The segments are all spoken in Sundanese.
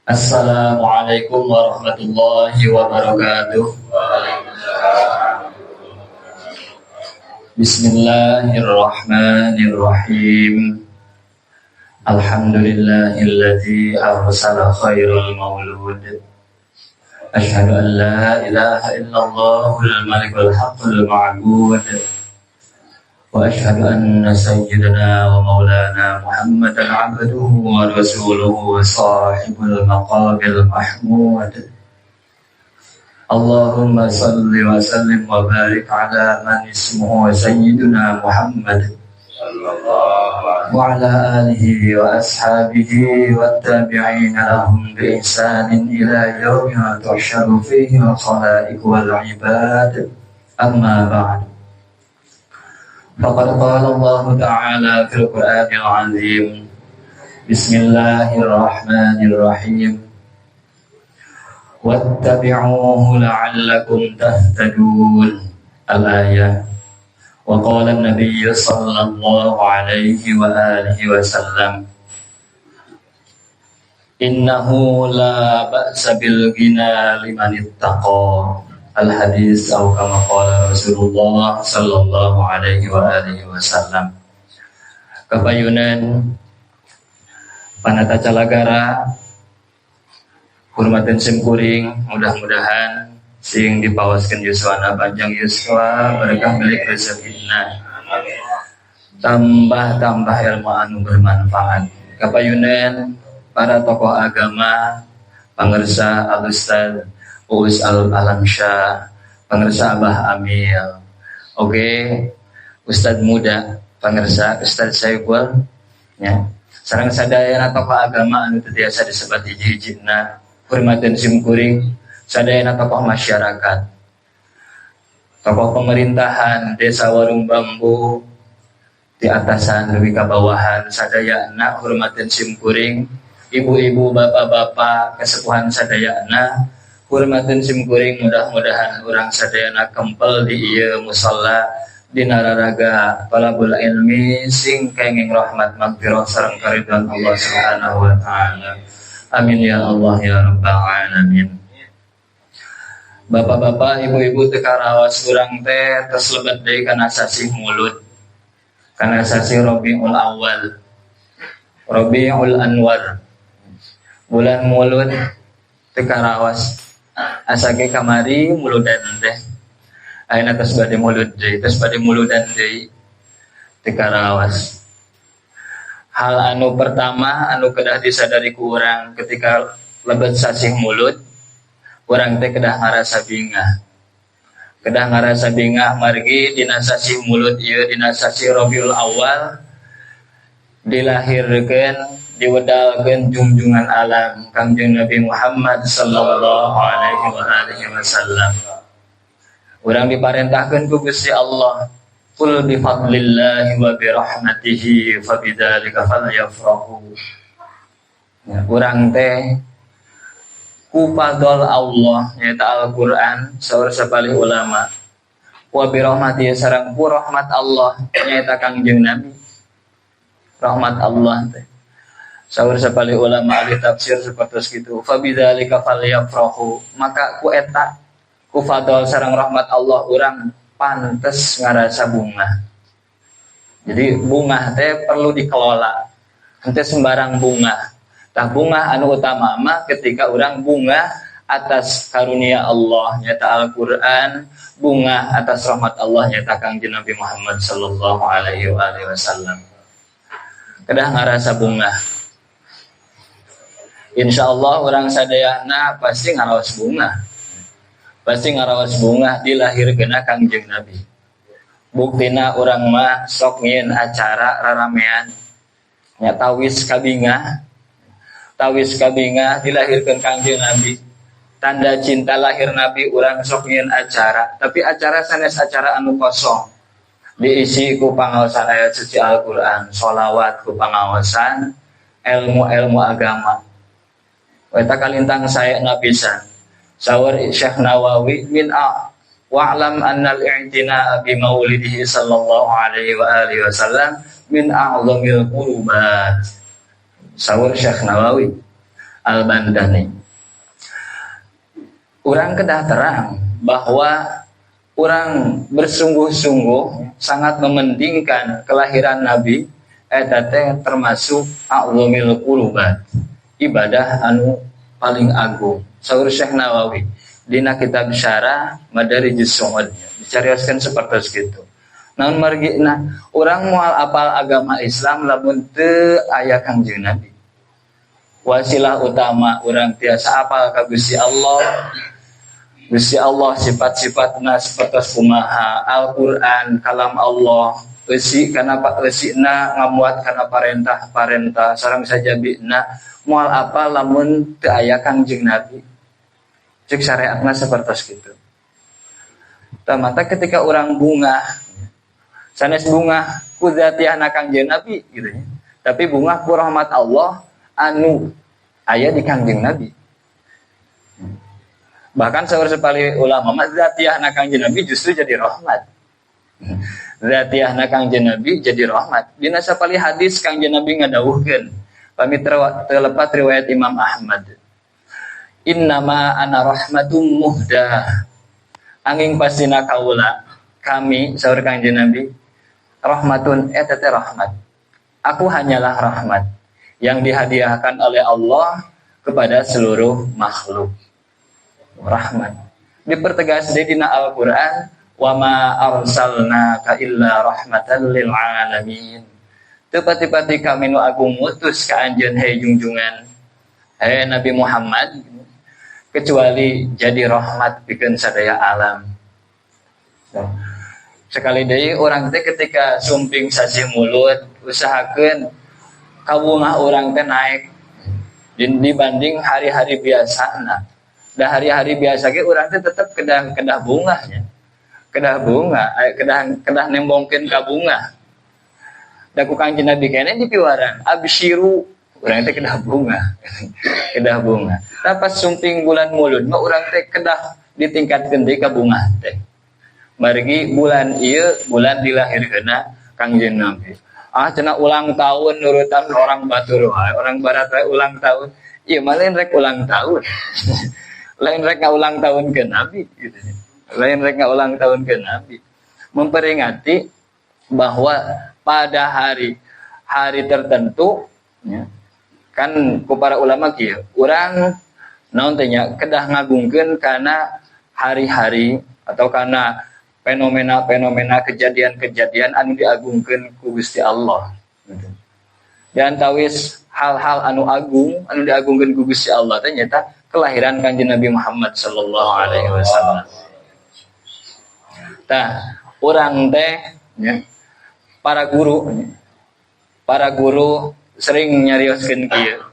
Assalamualaikum warahmatullahi wabarakatuh. Bismillahirrahmanirrahim. Alhamdulillahilladzi arsala khairal maulud. Asyhadu an la ilaha illallahul malikul haqqul ma'bud. Wa asyhadu anna sayyidina wa maulana Muhammadan 'abduhu wa rasuluhu wa sahibul maqamil mahmud. Allahumma salli wa sallim wa barik ala man ismuhu sayyiduna Muhammad wa ala alihi wa ashabihi wa tabi'ina lahum bi ihsanin ila yawmi tuhsyaru fihi al-khalaiq wal ibad. Amma ba'd. Faqad qala Allah ta'ala fil Qur'anil 'azim. Bismillahirrahmanirrahim. Wattabi'uhu la'allakum tahtadun. Al-ayah. Wa qala an-nabiy sallallahu alaihi wa alihi wasallam, innahu la ba'sa bil ghina liman ittaqa. Al-hadis atau kama qala Rasulullah sallallahu alaihi wa alihi wasallam. Kapayunan panata calagara hormatin simkuring, mudah-mudahan sing dipawaskeun yuswana panjang yuswa berkah milik rezekina, tambah-tambah ilmu anu bermanfaat. Kapayunan para tokoh agama, pangersa Al-Ustaz Uus Al-Alamsyah, pangersa Abah Amil, oke, Ustaz muda, pangersa Ustaz Saiful, ya. Sareng sadayana tokoh agama anu teu tiasa disebat hiji-hijina, hormatin simkuring sadayana tokoh masyarakat, tokoh pemerintahan desa Warung Bambu di atasan dugi ka bawahan sadayana hormatin simkuring, ibu-ibu bapak-bapak kesepuhan sadayana hormatin simkuring, mudah-mudahan urang sadayana kempel di ieu musalla dina raraga talabul ilmi sing kenging rahmat magfirah sareng karidhoan Allah Subhanahu wa taala. Amin ya Allah ya rabbal alamin. Bapak-bapak, ibu-ibu teu karaos urang teh tos lebet deui kana sasih Mulud, kana sasih Rabiul Awal, Rabiul Anwar. Bulan Mulud teu karaos asa ge kamari muludan teh. Ayeuna tos bade mulud deui, tos bade muludan deui teu karaos. Hal anu pertama anu kedah disadari ku urang ketika lebet sasih Mulud, urang teh kedah ngarasa bingah. Kedah ngarasa bingah margi dina sasih Mulud ieu, dina sasih Rabiul Awal dilahirkeun, diwedalkeun junjungan alam Kangjeng Nabi Muhammad sallallahu alaihi wa alihi wasallam. Urang diparentahkeun ku Gusti Allah, qul bi fadlillahi wa bi rahmatihi fa bidzalika falyafrahu. Ya, urang teh ku fadl Allah nyaeta Al-Qur'an saur sapalih ulama, wa bi rahmatihi sareng ku rahmat Allah nyaeta Kangjeng Nabi. Rahmat Allah teh saur sapalih ulama ahli tafsir sapertos kitu, fa bidzalika falyafrahu, maka ku eta ku fadl sareng rahmat Allah urang pantes ngarasa bunga. Jadi bunga teh perlu dikelola, henteu sembarang bunga. Tah bunga anu utama mah ketika urang bunga atas karunia Allah nyata Al-Qur'an, bunga atas rahmat Allah nyata Kangjeng Nabi Muhammad sallallahu alaihi wasallam. Kedah ngarasa bunga. Insyaallah urang sadayana pasti ngaraos bunga. Pasti ngaraos bunga dilahirkeun Kangjeng Nabi. Buktina urang mah sok ngieun acara raramean nya tawis kabingah. Tawis kabingah dilahirkeun Kangjeng Nabi. Tanda cinta lahir Nabi urang sok ngieun acara, tapi acara sanes acara anu kosong. Diisi ku pangaosan ayat suci Al-Qur'an, sholawat ku pangaosan ilmu-ilmu agama. Eta kalintang saena pisan. Saur Syekh Nawawi min wa'lam annal i'tina bi maulidihi sallallahu alaihi wa alihi wasallam min a'zamil qurubat. Saur Syekh Nawawi, Al-Bandani. Urang kedah terang bahwa urang bersungguh-sungguh sangat mementingkan kelahiran Nabi eta teh termasuk a'zamil qurubat, ibadah anu paling agung. Saur Syekh Nawawi dina kitab Syarah Madarijus Su'ud dicarioskeun sapertos kitu. Naon margina urang moal apal agama Islam lamun teu aya Kangjeng Nabi. Wasilah utama urang tiasa apal ka Gusti Allah. Gusti Allah sifat-sifatna sapertos kumaha, Al-Qur'an kalam Allah, eusi kana eusina ngamuat kana parentah-parentah sareng sajabina moal apal lamun teu aya Kangjeng Nabi. Cek syariatna sapertos kitu. Tah mata ketika urang bungah sanes bungah ku zatiahna Kangjeng Nabi gitu ya. Tapi bungah ku rahmat Allah anu aya di Kangjeng Nabi. Bahkan saur sepali ulama mah zatiahna Kangjeng Nabi justru jadi rahmat. Zatiahna Kangjeng Nabi jadi rahmat. Dina sapali hadis Kangjeng Nabi ngadawuhkeun pami terlepat riwayat Imam Ahmad. Innama ana rahmatum muhdah. Angin pastina kaula kami saur Kangjeng Nabi rahmatun eta teh rahmat. Aku hanyalah rahmat yang dihadiahkan oleh Allah kepada seluruh makhluk. Rahmat. Dipertegas di dina Al-Qur'an, wa ma arsalnaka illa rahmatan lil alamin. Teu pati-pati kami nu agung ngutus ka anjeun hei jungjungan, hei Nabi Muhammad, kecuali jadi rahmat pikeun sadaya alam. Sekali deui urang teh ketika sumping sasih mulut, usahakeun kabungah urang teh naik dibanding hari-hari biasana. Dah hari-hari biasa ge urang teh tetep kedah bungahnya. Kedah bunga, kedah nembongkeun ka bunga. Da ku Kangjeng Nabi keneh dipiwaran, absyiru, urang teh kedah bunga. Kedah bunga. Tah pas sumping bulan mulud mah urang teh kedah ditingkatkeun deui ka bunga teh. Margi bulan ieu bulan dilahirkeunna Kangjeng Nabi. Ah cenah ulang tahun nurutan orang batur wae, orang barat wae ulang tahun. Ieu mah lain rek ulang tahun. Lain rek ngaulang tahun ke Nabi gitu. Lain rek ngaulang tahun ke Nabi. Memperingati bahwa pada hari hari tertentu ya, kan ku para ulama kieu, urang naon teh nya kedah ngagungkeun kana hari-hari atau kana fenomena-fenomena kejadian-kejadian anu diagungkeun ku Gusti Allah gitu. Dan tawis hal-hal anu agung anu diagungkeun ku Gusti Allah teh nyata kelahiran Kanjeng Nabi Muhammad sallallahu alaihi wasallam. Tah, urang teh ya, para guru sering nyarioskeun kieu.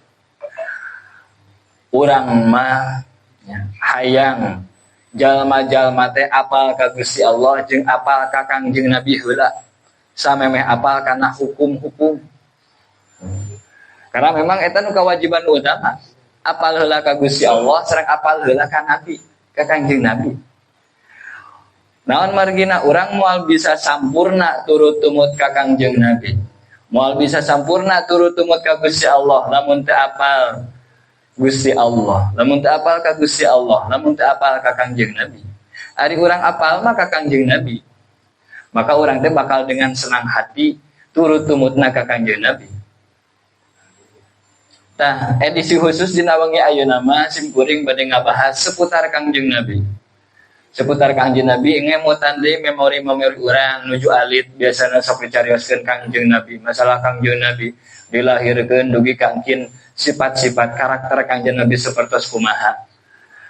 Urang mah ya, hayang jalma-jalma teh apal ka Gusti Allah jeung apal ka Kangjeng Nabi heula. Samemeh apal kana hukum-hukum. Karena memang eta nu kewajiban utama. Apal heula ka Gusti Allah sareng apal heula ka Nabi, ka Kangjeng Nabi. Naon margina urang moal bisa sampurna turut tumut ka Kangjeng Nabi. Moal bisa sampurna turut tumut ka Gusti Allah lamun teu apal Gusti Allah, lamun teu apal ka Gusti Allah, lamun teu apal ka Kangjeng Nabi. Ari urang apal mah ka Kangjeng Nabi. Maka urang teh bakal dengan senang hati turut tumutna ka Kangjeng Nabi. Tah, edisi khusus dina wengi ayeuna mah simkuring bade ngabahas seputar Kangjeng Nabi. Seputar Kangjeng Nabi ngemutan deui memori-memori urang nuju alit biasana sok dicarioskeun Kangjeng Nabi. Masalah Kangjeng Nabi dilahirkeun dugi kangkin sifat-sifat karakter Kangjeng Nabi sapertos kumaha.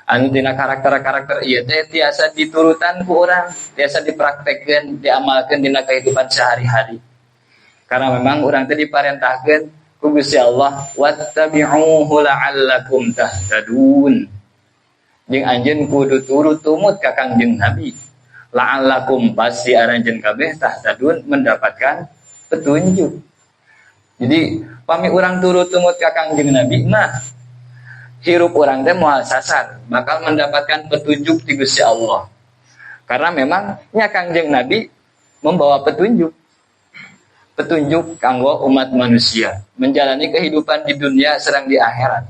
Anu dina karakter-karakter ieu teh tiasa diturutan ku urang, tiasa dipraktekkeun, diamalkeun dina kehidupan sehari-hari. Karena memang urang teh diparentahkeun ku Gusti Allah wattabi'uhu la'allakum tahtadun. Jeung anjeun kudu turut tumut ka Kangjeng Nabi. La'allakum pasti aranjeun kabeh tahtadun mendapatkan petunjuk. Jadi pami urang turut tumut ka Kangjeng Nabi mah hirup urang teh moal sasar, bakal mendapatkan petunjuk ti Gusti Allah. Karena memang nya Kangjeng Nabi membawa petunjuk. Petunjuk kanggo umat manusia menjalani kehidupan di dunia serang di akhirat.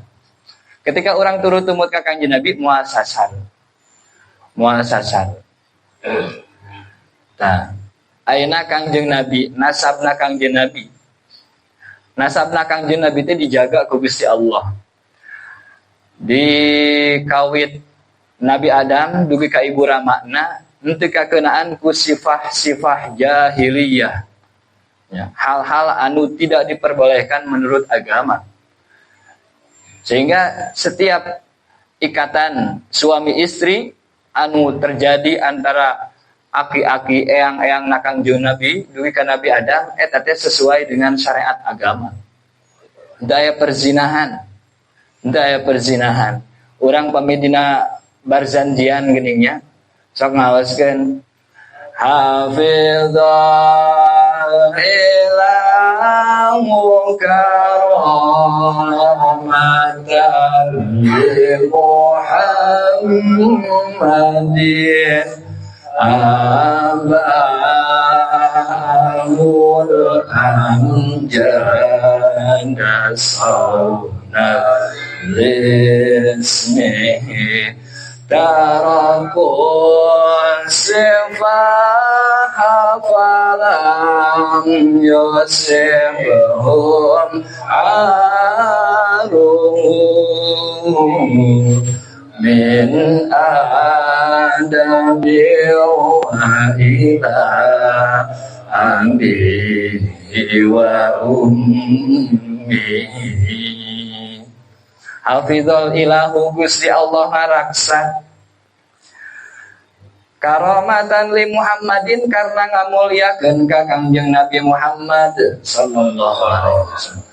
Ketika orang turut tumut ka Kangjeng Nabi moal sasar. Moal sasar. Tah, ayeuna Kangjeng Nabi, nasabna Kangjeng Nabi. Nasabna Kangjeng Nabi teh dijaga ku Gusti Allah. Dikawit Nabi Adam dugi ka ibu ramana henteu kakeunaan ku sifah-sifah jahiliyah. Ya, hal-hal anu tidak diperbolehkan menurut agama. Sehingga setiap ikatan suami istri anu terjadi antara aki-aki eyang-eyang na Kangjeng Nabi dugi ka Nabi Adam eta teh sesuai dengan syariat agama. Daya perzinahan. Daya perzinahan. Urang pami dina barzanjian geuning nya sok ngawaskeun hafizah ilahu karamatan li Muhammadin abahul amjad sauna lismihi tarakun sifaha falam yusibhum aruhu min adabi wa ila abihi wa ummihi. Hafizul ilahu Gusti Allah ngaraksa karamatan li Muhammadin karena ngamuliakeun ka Kangjeng Nabi Muhammad sallallahu alaihi wasallam.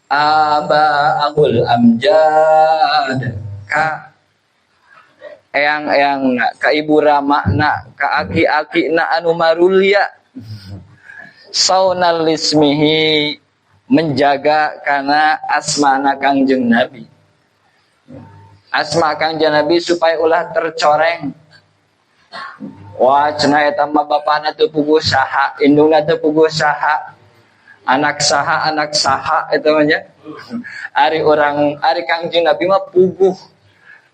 Aba abul amjad ka eyang-eyangna, ka ibu ramana, ka aki-akina anu marulia saunal lismihi menjaga kana asmana Kangjeng Nabi. Asma Kangjeng Nabi supaya ulah tercoreng. Wah cenah eta mah bapana teu puguh saha, indungna teu puguh saha, anak saha eta mah nya. Ari urang ari Kangjeng Nabi mah puguh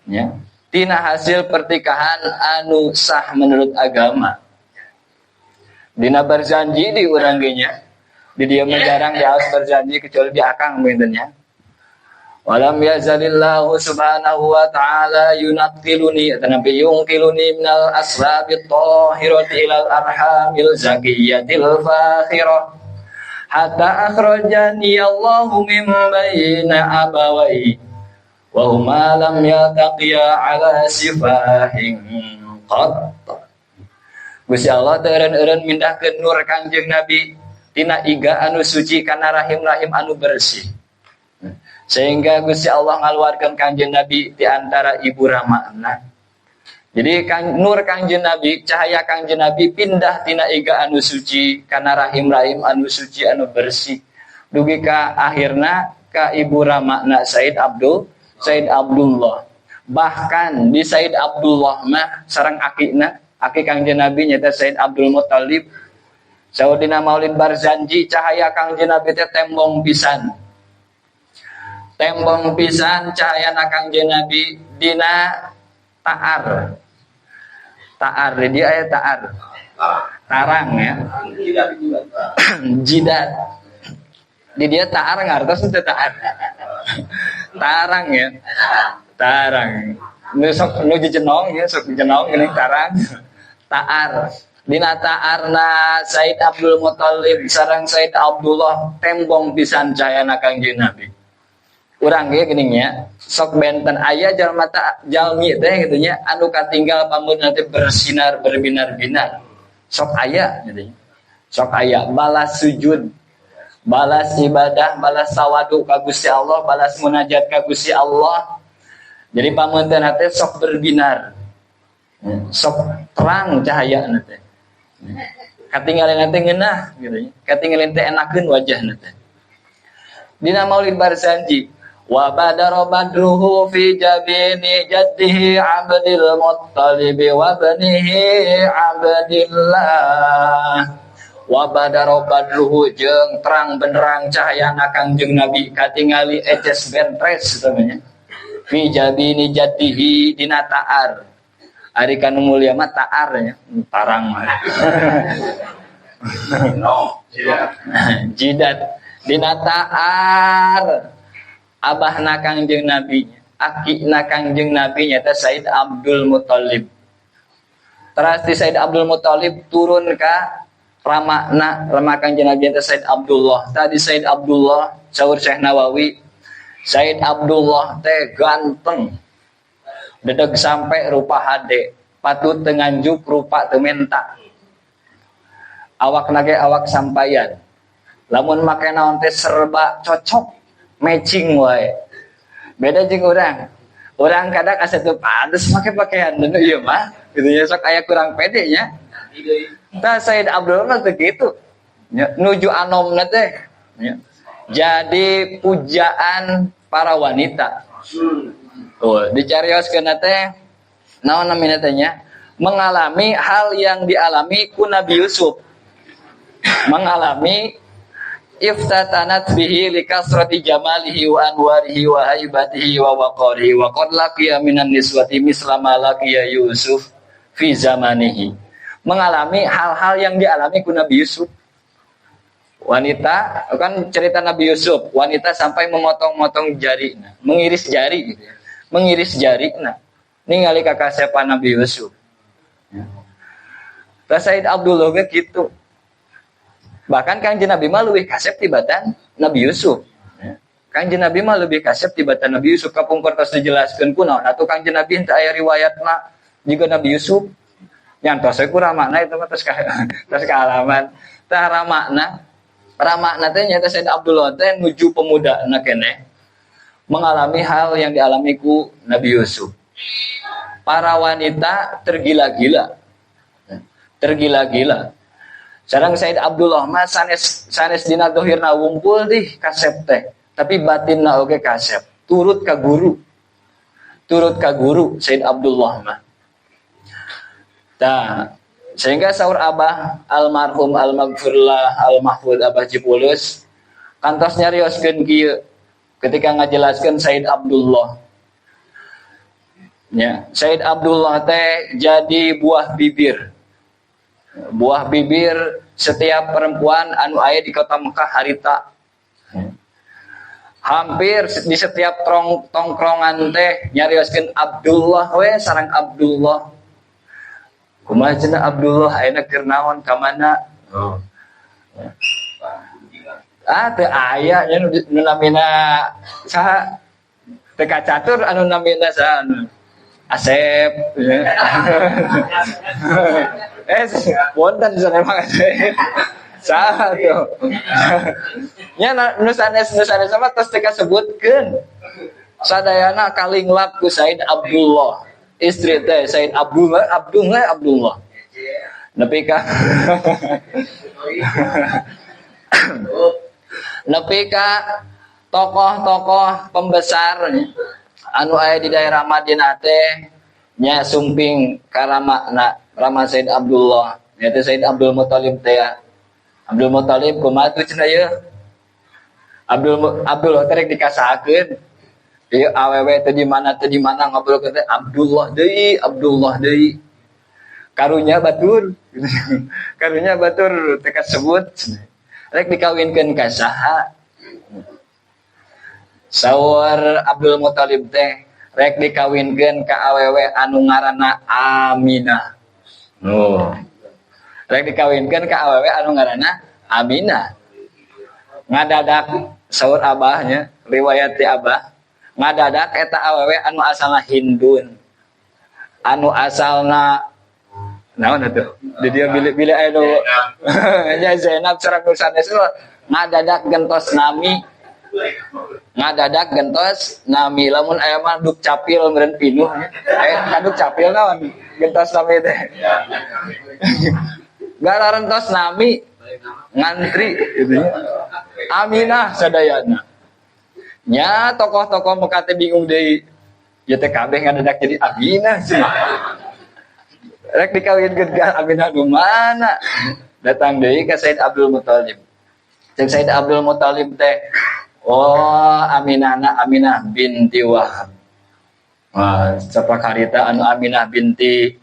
nya. Tina hasil pertikahan anu sah menurut agama. Dina berjanji di urang ge nya. Di dieu mah jarang diaos berjanji kecuali di akang benten nya. Walam yazalillahu subhanahu wa ta'ala yunaqiluni atanabi yunqiluni minal asrabit tahirati ilal arhamil zakiyatil fakhirah hatta akhrajani Allahu min baina abawai wa huma lam yaltaqiya ala sifahin qat. Gusti Allah teu eureun-eureun mindahkeun nur Kangjeng Nabi tina iga anu suci kana rahim-rahim anu bersih. Sehingga Gusti Allah ngaluarkeun Kangjeng Nabi di antara ibu ramana. Jadi nur Kangjeng Nabi, cahaya Kangjeng Nabi pindah tina iga anu suci kana rahim-rahim anu suci anu bersih. Dugi ka akhirna ka ibu ramana Said Abdullah. Bahkan di Said Abdullah mah sareng akina, aki Kangjeng Nabi nyaeta Said Abdul Muttalib. Saudina Maulid Barzanji cahaya Kangjeng Nabi teh tembong pisan. Tembong pisan cahaya Kangjeng Nabi dina ta'ar. Ta'ar, dia aya ta'ar. Tarang ya. Jidat. Di dia ta'ar ngartos teu ta'ar. Tarang ya. Tarang. Nu sok nu jejenong ya, sok jenong geuning tarang. Ta'ar. Dina ta'arna Said Abdul Muttalib sareng Said Abdullah tembong pisan cahayana Kangjeng Nabi. Urang ge geuning nya, sok benten aya jalma jalmi teh kitu nya anu katinggal pambeunna teh bersinar berbinar-binar. Sok aya kitu nya. Sok aya balas sujud, balas ibadah, balas tawadu ka Gusti Allah, balas munajat ka Gusti Allah. Jadi pamunteun teh sok berbinar. Sok terang cahayana teh. Katinggalin teh ngeunah kitu nya. Katinggalin teh enakeun wajahna teh. Dina Maulid Barzanji wa badara badruhu fi jabini jaddihi Abdul Muttalib wa banihi Abdillah. Wa badara badruhu jeung terang benderang cahayana Kangjeng Nabi katingali eces bentres namanya. Fi jabini jaddihi dina ta'ar. Ari kanu mulia mah ta'ar nya, tarang mah. No, jidat dina ta'ar. Abahna Kangjeng Nabi, akina Kangjeng Nabi nyata Said Abdul Muthalib. Teras di Said Abdul Muthalib turun ka ramakna, rama Kangjeng Nabi nyata Said Abdullah. Tadi Said Abdullah saur Syekh Nawawi, Said Abdullah teh ganteng. Dedeg sampai rupa hade, patut tenganjuk rupa teu menta. Awak nage awak sampaian. Lamun make naon teh serba cocok, matching wae. Beda jeung urang. Urang kadang asa teu pantes make pakaian nu ieu mah, gitu nya sok aya kurang pede nya. Tah Said Abdullah mah teu kitu. Nya nuju anomna teh nya. Jadi pujaan para wanita. Oh, dicarioskeun teh naon namina teh nya? Mengalami hal yang dialami ku Nabi Yusuf. Mengalami iftatanat bihi likasrati jamalihi wa anwarihi wa haibatihi wa waqarihi wa qad laqiya minan niswati misla ma laqiya Yusuf fi zamanihi. Mengalami hal-hal yang dialami ku Nabi Yusuf. Wanita, kan cerita Nabi Yusuf, wanita sampai memotong-motong jari, nah, mengiris jari gitu ya. Mengiris jari, nah, ningali kakasepan Nabi Yusuf. Ya. Said Abdullah ge kitu. Bahkan Kangjeng Nabi mah leuwih kasep tibatan Nabi Yusuf. Ya. Kangjeng Nabi mah leuwih kasep tibatan Nabi Yusuf kapungkur tos dijelaskeun kunaon atuh Kangjeng Nabi henteu aya riwayatna jiga Nabi Yusuf. Nyantos we ku ramakna itu mah tos kaalaman. Tah ramakna teh nyaeta Said Abdullah teh nuju pemudana keneh mengalami hal yang dialami ku Nabi Yusuf. Para wanita tergila-gila. Tergila-gila. Sareng Said Abdullah mah sanes dina dohirna wungkul dih kasep teh, tapi batinna oge kasep. Turut ka guru. Turut ka guru Said Abdullah mah. Tah, sehingga saur abah almarhum almaghfurlah almahfud Abah Cipulus kantos nyarioskeun kieu ketika ngajelaskeun Said Abdullah. Ya, Said Abdullah teh jadi buah bibir. Buah bibir setiap perempuan anu aya di kota Mekah harita. Hampir di setiap tongkrongan teh nyarioskeun Abdullah we sareng Abdullah. Kumaha cenah Abdullah ayeuna keur naon ka mana? Oh. Ah teu aya nya nu namina saha? Teu kacatur anu namina saha anu? Asep. Wonten sana emang Asep. Saha tuh. Nya nu sanes mah tos teu kasebutkeun. Sadayana kalinglap ku Said Abdullah. Istri teh Said Abdullah, Abdullah. Nepi ka nepi ka tokoh-tokoh pembesar anu aya di daerah Madinah teh nya sumping ka ramakna, rama Said Abdullah, nya teh Said Abdul Muthalib teh. Abdul Muthalib kumaha tuh cenah ieu? Abdullah teh rek dikasahakeun. Ieu awewe teh di mana ngobrol teh Abdullah deui. Karunya batur. Karunya batur teh kasebut. Rek dikawinkeun ka saha? Saur Abdul Muthalib teh rek dikawinkeun ka awewe anu ngaranna Aminah. Oh. Rek dikawinkeun ka awewe anu ngaranna Aminah. Ngadadak saur abahnya, riwayat ti abah, ngadadak eta awewe anu asalna Hindun. Anu asalna naon atuh? Di dia bilih-bilih aya nu nya Zainab sareng nu sanes ngadadak gentos nami. Ngadadak gentos nami lamun aya mah duk capil meureun pinuh. Kaduk capil naon gentos nami teh. Gararentos nami ngantri gitu nya. Aminah sadayana. Nya tokoh-tokoh Mekah teh bingung deui. Ya teh kabeh ngadadak jadi Aminah sih. Rek dikawinkeun ka Aminah nu mana? Datang deui ka Said Abdul Muthalib. Cek Said Abdul Muthalib teh, oh Aminah na Aminah binti Wahab. Wah, capak harita anu Aminah binti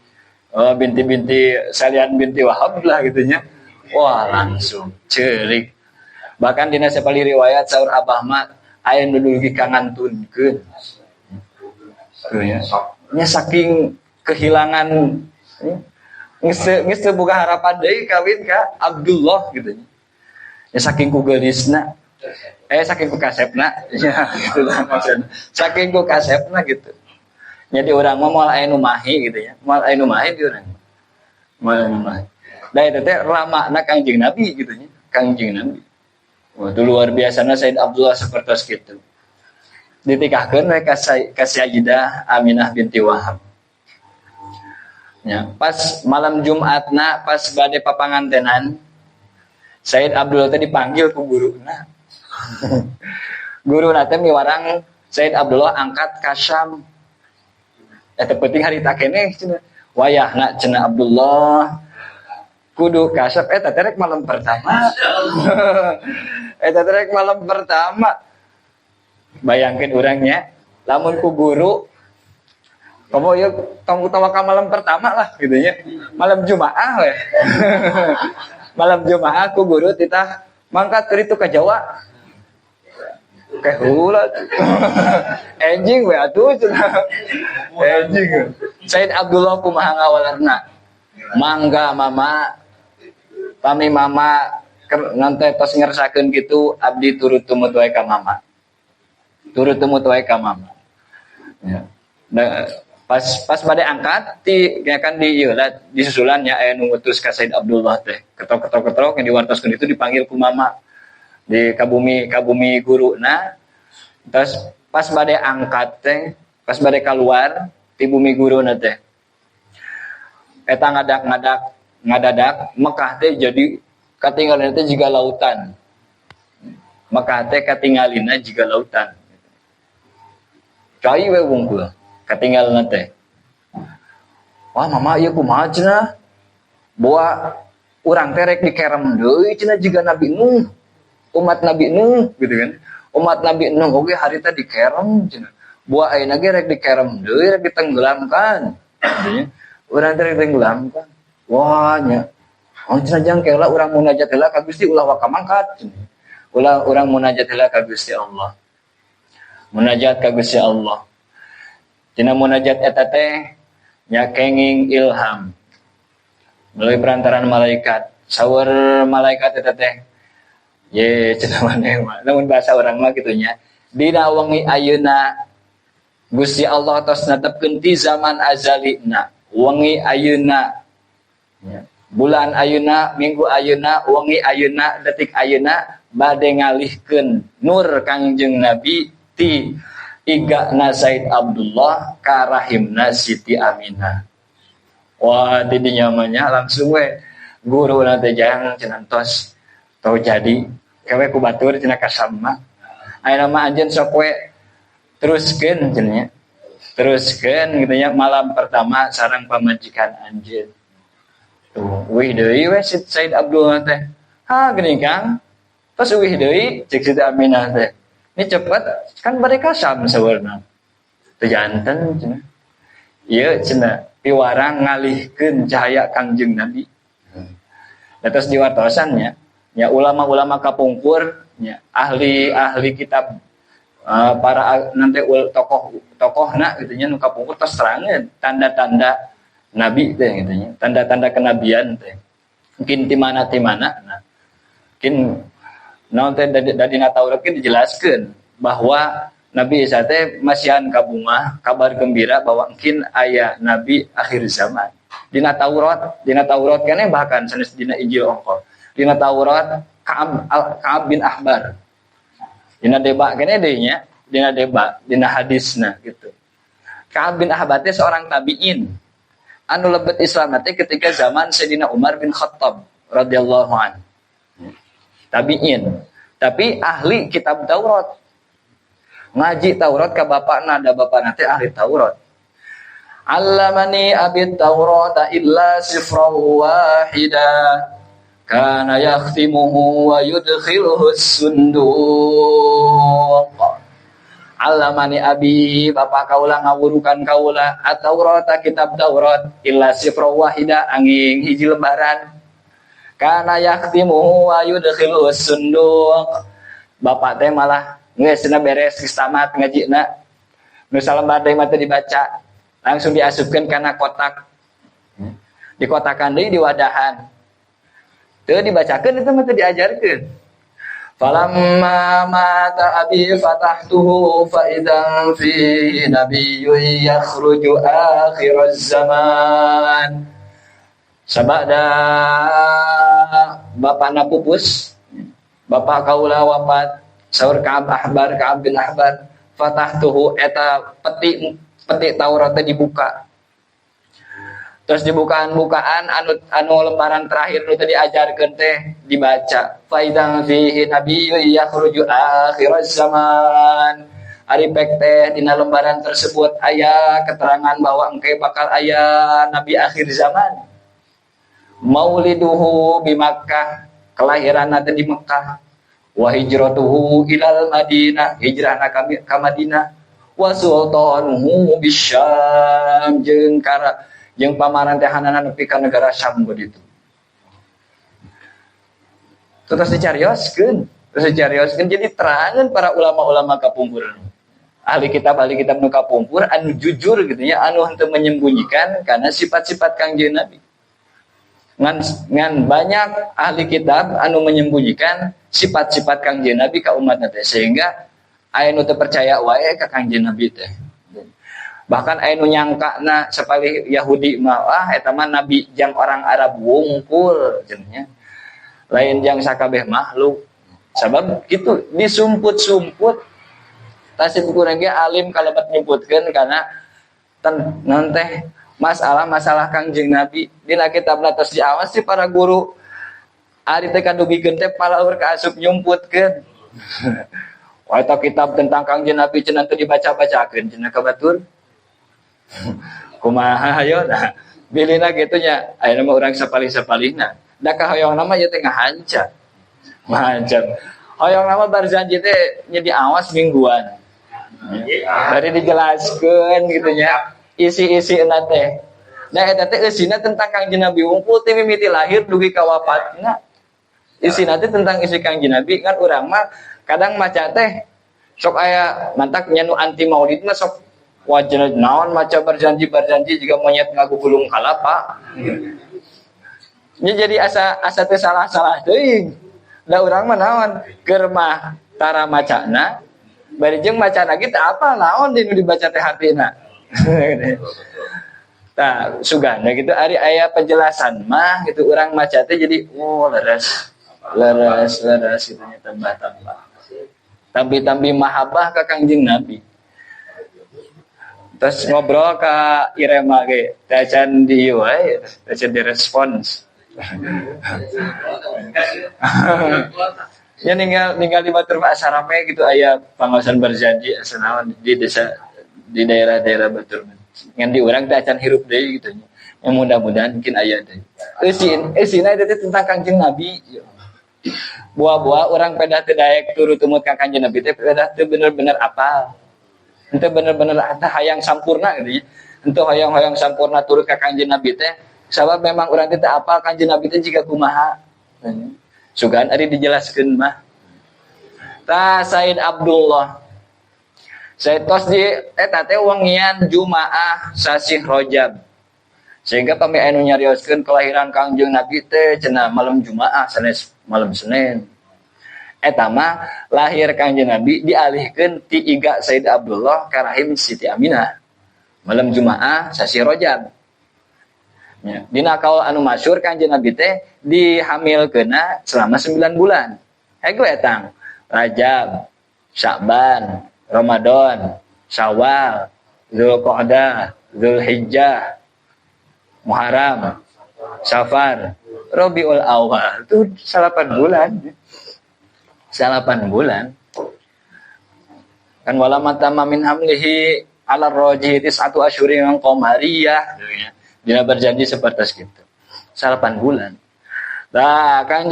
binti binti Salian binti Wahab lah gitu nya. Wah, langsung ceurik. Bahkan dina sapali riwayat saur Abah mah aya nu dugi ka ngantunkeun. Tuh ya. Nya saking kehilangan geus teu boga harapan deui kawin ka Abdullah gitu nya. Ya saking ku geulisna. Saking ku kasepna ya gitu lah maksudna. Saking ku kasepna gitu. Jadi urang mah moal aya nu mahi gitu ya. Moal aya nu mahi di urang. Moal aya nu mahi. Da eta teh ramana Kangjeng Nabi gitu nya. Kangjeng Nabi. Wah, itu luar biasana Said Abdullah sapertos kitu. Ditikahkeun we ka Sayyidah Aminah binti Wahab. Ya, pas malam Jumatna pas bade papangantenan Said Abdullah teh dipanggil ku guruna. Guruna teh miwarang Said Abdullah angkat ka Syam. Eta penting harita keneh cenah. Wayahna cenah Abdullah kudu kasep eta teh rek malam pertama. Eta teh rek malam pertama. Bayangkeun urangnya lamun ku guru kamu yuk tong utawa ka malam pertama lah gitu nya. Malam Jumaah we. Malam Jumaah ku guru titah mangkat keur itu ka Jawa. Keheula. Enjing we atuh cenah. Enjing. Said Abdullah kumaha ngawalerna? Mangga mama. Pami mama ngantos tos ngersakeun kitu abdi turut tumut wae ka mama. Turut tumut wae ka mama. Ya. Nah, pas bade angkat ti ya kan di ieu lah disusulan nya aya nu ngutus ka Said Abdullah teh. Ketok-ketok-ketok yang diwartoskeun itu dipanggil ku mama di kabumi guruna. Terus pas bade angkat teh, pas bade keluar ti bumi guruna teh. Eta ngadak-ngadak ngadadak Mekah teh jadi katinggalina teh jiga lautan. Mekah teh katinggalina jiga lautan. Cai we wungkul katinggalina teh. Wah mama ieu kumaha cenah? Boa urang teh rek dikerem deui cenah jiga Nabi Nuh. Umat Nabi Nuh gitu kan. Umat Nabi Nuh oge harita dikerem cenah. Boa ayeuna ge rek dikerem deui rek ditenggelamkan. Gitu nya. Urang teh rek ditenggelamkan. Wah nya. Oh cenah jang keula urang munajat heula ka Gusti ulah waka mangkat cenah. Ulah urang munajat heula ka Gusti Allah. Munajat ka Gusti Allah. Tina munajat eta teh nya kenging ilham. Melalui perantaraan malaikat. Saur malaikat eta teh ye cenah maneh mah. Lamun bahasa urang mah kitu nya. Dina wengi ayeuna Gusti Allah tos netepkeun ti zaman azalina. Wengi ayeuna ya. Bulan ayeuna, minggu ayeuna, wengi ayeuna, detik ayeuna bade ngalihkeun nur Kangjeng Nabi ti igana Said Abdullah ka rahimna Siti Aminah. Wah, di dinya mah nya langsung we guru teh jang cenah tos tau jadi kewe ku batur cenah kasama. Ayeuna mah anjeun sok we teruskeun cenah nya. Teruskeun kitu nya malam pertama sareng pamajikan anjeun. Tuh, uih deui we Said Abdullah teh. Ha geuning Kang. Tos uih deui cek Siti Aminah teh. Ini cepet kan bade kasam saweurna. Teu janten cenah. Ieu cenah piwarang ngalihkeun cahaya Kangjeng Nabi. Nah, terus diwartosan nya, nya ulama-ulama kapungkur nya ahli-ahli kitab para nanti tokoh-tokohna gitu nya nu kapungkur tos terangeun tanda-tanda nabi teh gitu nya, tanda-tanda kenabian teh. Mungkin di mana nah. Mungkin naon teh dari Taurat kan dijelaskeun bahwa Nabi Isa teh masihan kabungah kabar gembira bahwa mungkin aya nabi akhir zaman. Dina Taurat keneh bahkan sanes dina Injil ongkoh. Dina Taurat Ka'ab bin Ahbar. Dina deba keneh deui nya, dina deba, dina hadisna gitu. Ka'ab bin Ahbar teh seorang tabi'in. Anu lebet Islam teh ketika zaman Sayyidina Umar bin Khattab radhiyallahu an. Tabi'in, tapi ahli kitab Taurat. Ngaji Taurat ka bapakna, da bapakna teh ahli Taurat. Allamani abi Taurata illa sifran wahida kana yakhtimuhu wa yudkhiluhu as-sunduq. Allamani abi bapak kaula ngawurukan kaula at-Taurat kitab Taurat illa sifra wahida angin hiji lembaran kana yakhtimuhu wa yudkhilu sunduq. Bapak teh malah geus cenah beres geus tamat ngajina nu salembar deui mah teu dibaca langsung diasupkeun kana kotak dikotakan deui di wadahan teu dibacakeun itu mah teu diajarkeun. Falamma mata abi fatahtuhu fa idzan fi nabiyyun yakhruju akhiraz zaman. Sabada bapana pupus, bapak kaula wafat, saur Ka'ab Ahbar, Ka'ab bin Ahbar, fatahtuhu eta peti peti Taurat teh dibuka. Terus dibukaan-bukaan anu lembaran terakhir nu teu diajarkeun teh dibaca. Fa idzan fihi nabiyyun yakhruju akhiraz zaman. Ari pek teh dina lembaran tersebut aya keterangan bahwa engke bakal aya nabi akhir zaman. Mauliduhu bi Makkah, kelahiranna teh di Mekah. Wa hijratuhu ilal Madinah, hijrahna ka Madinah. Wa sultanuhu bisyam, jeung kara jeung pamarantehanana nepi ka negara Syam begitu. Terus dicarioskeun, jadi terangan para ulama-ulama kapungkur. Ahli kitab nu kapungkur anu jujur gitu ya, anu henteu menyembunyikan karena sifat-sifat Kangjeng Nabi. Ngan banyak ahli kitab anu menyembunyikan sifat-sifat Kangjeng Nabi ka umatna teh sehingga aya nu teu percaya wae ka Kangjeng Nabi teh. Bahkan aya nu nyangkana sapalih Yahudi mah ah eta mah nabi jang orang Arab wungkul cenah. Lain jang sakabeh makhluk. Sabab kitu disumput-sumput tasih kurang ge alim kalebet nyebutkeun kana naon teh masalah-masalah Kangjeng Nabi dina kitabna tos diawas si para guru ari teh kadugikeun teh palaur kaasup nyumputkeun. Wah eta kitab tentang Kangjeng Nabi cenah teu dibaca-bacakeun cenah ka batur. Kumaha hayo nah bilina kitu nya ayeuna mah urang sapalih-sapalihna da kahoyongna mah ieu teh ngahanca. Ngahanca. Hoyongna mah barzanji teh nya diawas mingguan. Bari dijelaskeun kitu nya isi-isina teh. Nah eta teh eusina tentang Kangjeng Nabi wungkul teh mimiti lahir dugi ka wafatna. Isina teh tentang isi Kangjeng Nabi kan urang mah kadang maca teh sok aya mantak nya nu anti maulid mah sok wajah naon maca berjanji juga monyet ngagugulung kalapa. Nya jadi asa teh salah-salah teuing. Da urang mah naon keur mah tara macana bari jeung macana ge teu apal naon dinu dibaca teh hatina. Tah sugana gitu ari aya penjelasan mah gitu urang maca teh jadi oh leres kitu nya tambah-tambah. Tambi-tambi mahabbah ka Kangjeng Nabi. Terus ngobrol ka Irema ge, teh acan di ieu wae, teh acan direspons. Ya ninggal di batur asa rame gitu aya pangaosan berjanji asa naon di desa di daerah-daerah batur. Ngan di urang teh acan hirup deui gitu nya. Yang mudah-mudahan mungkin aya deui. Eusina eta teh tentang Kangjeng Nabi. Buah-buah urang pedah teu daek turu tumut ka Kangjeng Nabi teh pedah teu bener-bener apal. Henteu bener-bener hayang sampurna gitu ya. Henteu hayang-hayang sampurna turut ka Kangjeng Nabi teh sabab memang urang teh teu apal Kangjeng Nabi teh jiga kumaha. Sugan ari dijelaskeun mah. Tah Said Abdullah. Saya tos di eta teh wengian Jumaah sasih Rajab. Sehingga pami anu nyarioskeun kelahiran Kangjeng Nabi teh cenah malam Jumaah sanes malam Senin. Eta mah lahir Kangjeng Nabi dialihkeun ti iga Said Abdullah ka rahim Siti Aminah. Malam Jumaah sasih Rajab. Ya, dina kaul anu masyhur Kangjeng Nabi teh dihamilkeunna selama 9 bulan. Hego etang Rajab, Sya'ban, Ramadan, Syawal, Zulqa'dah, Zulhijjah, Muharram, Safar, Rabiul Awal. Itu 8 bulan. 8 bulan. Kan wala matama min hamlihi ala rajih tis'atu asyurin qamariyah. Dina berjanji seperti itu. 8 bulan. Nah, kan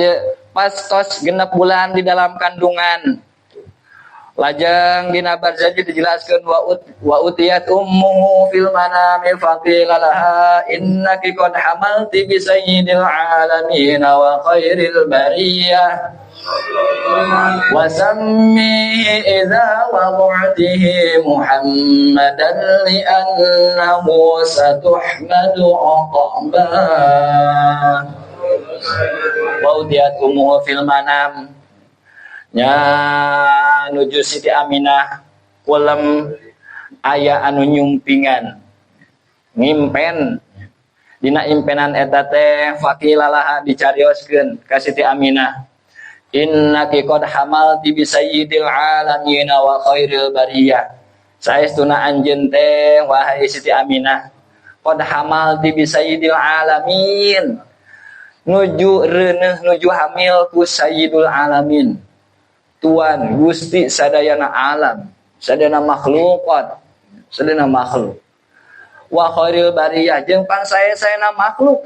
pas tos genep bulan di dalam kandungan. Lajeng dina Barzanji dijelaskeun wa utiyat ummuhu fil manami faqila laha innaki qad hamalti bi sayyidil alamin wa khairil bariyah wa sammi idza wada'tihi Muhammadan li'annahu satuhmadu uqba. Wa utiyat ummuhu fil manam nya nuju Siti Aminah kulem aya anu nyumpingan ngimpen dina impenan eta teh faqilalaha dicarioskeun ka Siti Aminah innaki qad hamalti bi sayyidil alamin wa khairil bariyah saestuna anjeun teh wahai Siti Aminah qad hamalti bi sayyidil alamin nuju reuneuh nuju hamil ku sayyidul alamin Tuan Gusti sadayana alam, sadayana makhlukat, sadayana makhluk. Wa khairil bariyah jeung pangsae-saena makhluk.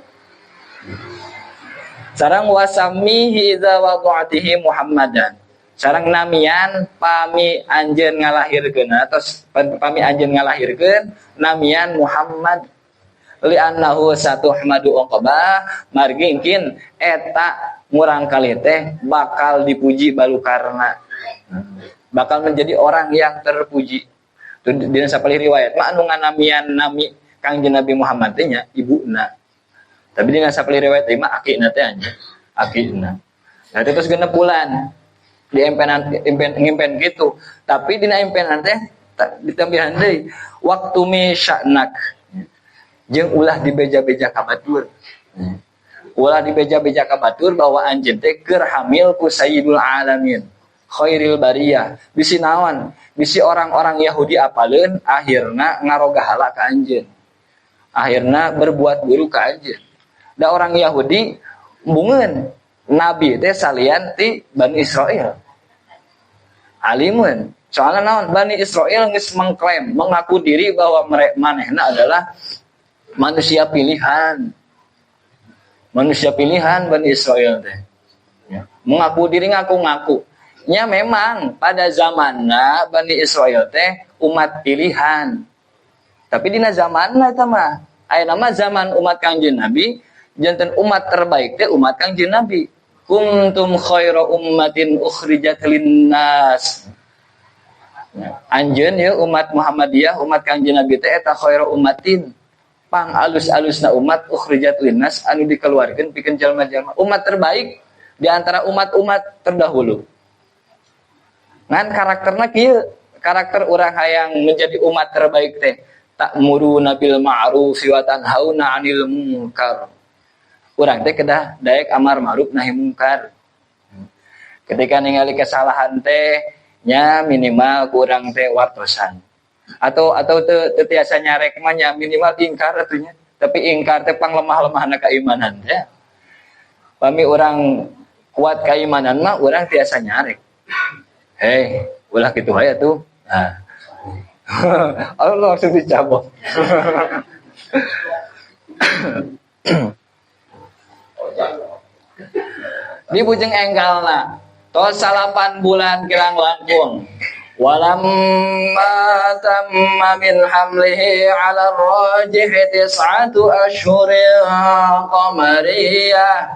Sareng wasamihi idza wada'tihi Muhammadan. Sareng namian pami anjeun ngalahirkeun atos pami anjeun ngalahirkeun namian Muhammad li'annahu satuhmadu uqba margi engkin eta murang kali teh bakal dipuji balukarna bakal menjadi orang yang terpuji. Dina sapalih riwayat mah anu nganamian nami Kangjeng Nabi Muhammad teh nya ibuna. Tapi dina sapalih riwayat teh mah akina teh nya akina. Nah terus genep bulan di empenan impen ngimpen gitu. Tapi dina empenan teh ditambihan deui waktu mi sya'nak jeung ulah dibeja-beja ka batur. Ulah dibeja-beja ka batur bahwa anjeun teh keur hamil ku sayyidul alamin khairil bariyah. Bisi naon? Bisi orang-orang Yahudi apaleun akhirna ngarogahala ka anjeun. Akhirna berbuat buruk ka anjeun. Da orang Yahudi bungeun nabi teh salian ti Bani Israil. Alimun. Soalna naon? Bani Israil geus mengklaim, mengaku diri bahwa manehna adalah manusia pilihan. Manusia pilihan Bani Israel teh. Ya. Mengaku diri ngaku-ngaku. Nya memang pada zamanna Bani Israel teh umat pilihan. Tapi dina zamanna eta mah aya nama zaman umat Kangjeng Nabi, janten umat terbaik teh umat Kangjeng Nabi. Kuntum khaira ummatin ukhrijat linnas. Ya. Anjeun ya umat Muhammadiyah, umat Kangjeng Nabi teh eta khaira ummatin. Pang alus-alusna umat ukhrijat linnas anu dikeluarkeun pikeun jalma-jalma umat terbaik di antara umat-umat terdahulu. Ngan karakterna kieu, karakter urang hayang menjadi umat terbaik teh ta'muruna bil ma'ruf wa tanhauna 'anil munkar. Urang teh kedah daek amar ma'ruf nahi mungkar. Ketika ningali kesalahan teh nya minimal kurang teh wartosan. Atau teu tiasa nyarek mah nya minimal ingkar atunya. Tapi ingkar teh panglemah-lemahna keimanan teh. Pami urang kuat keimanan mah urang tiasa nyarek. Hei, ulah kitu hae atuh. Nah. Allah langsung dicabok. Di bujeng enggalna tos 8 bulan kirang langkung. Walamma tamma min hamlihi 'ala ar-rajih 9 ashhurin qamariyah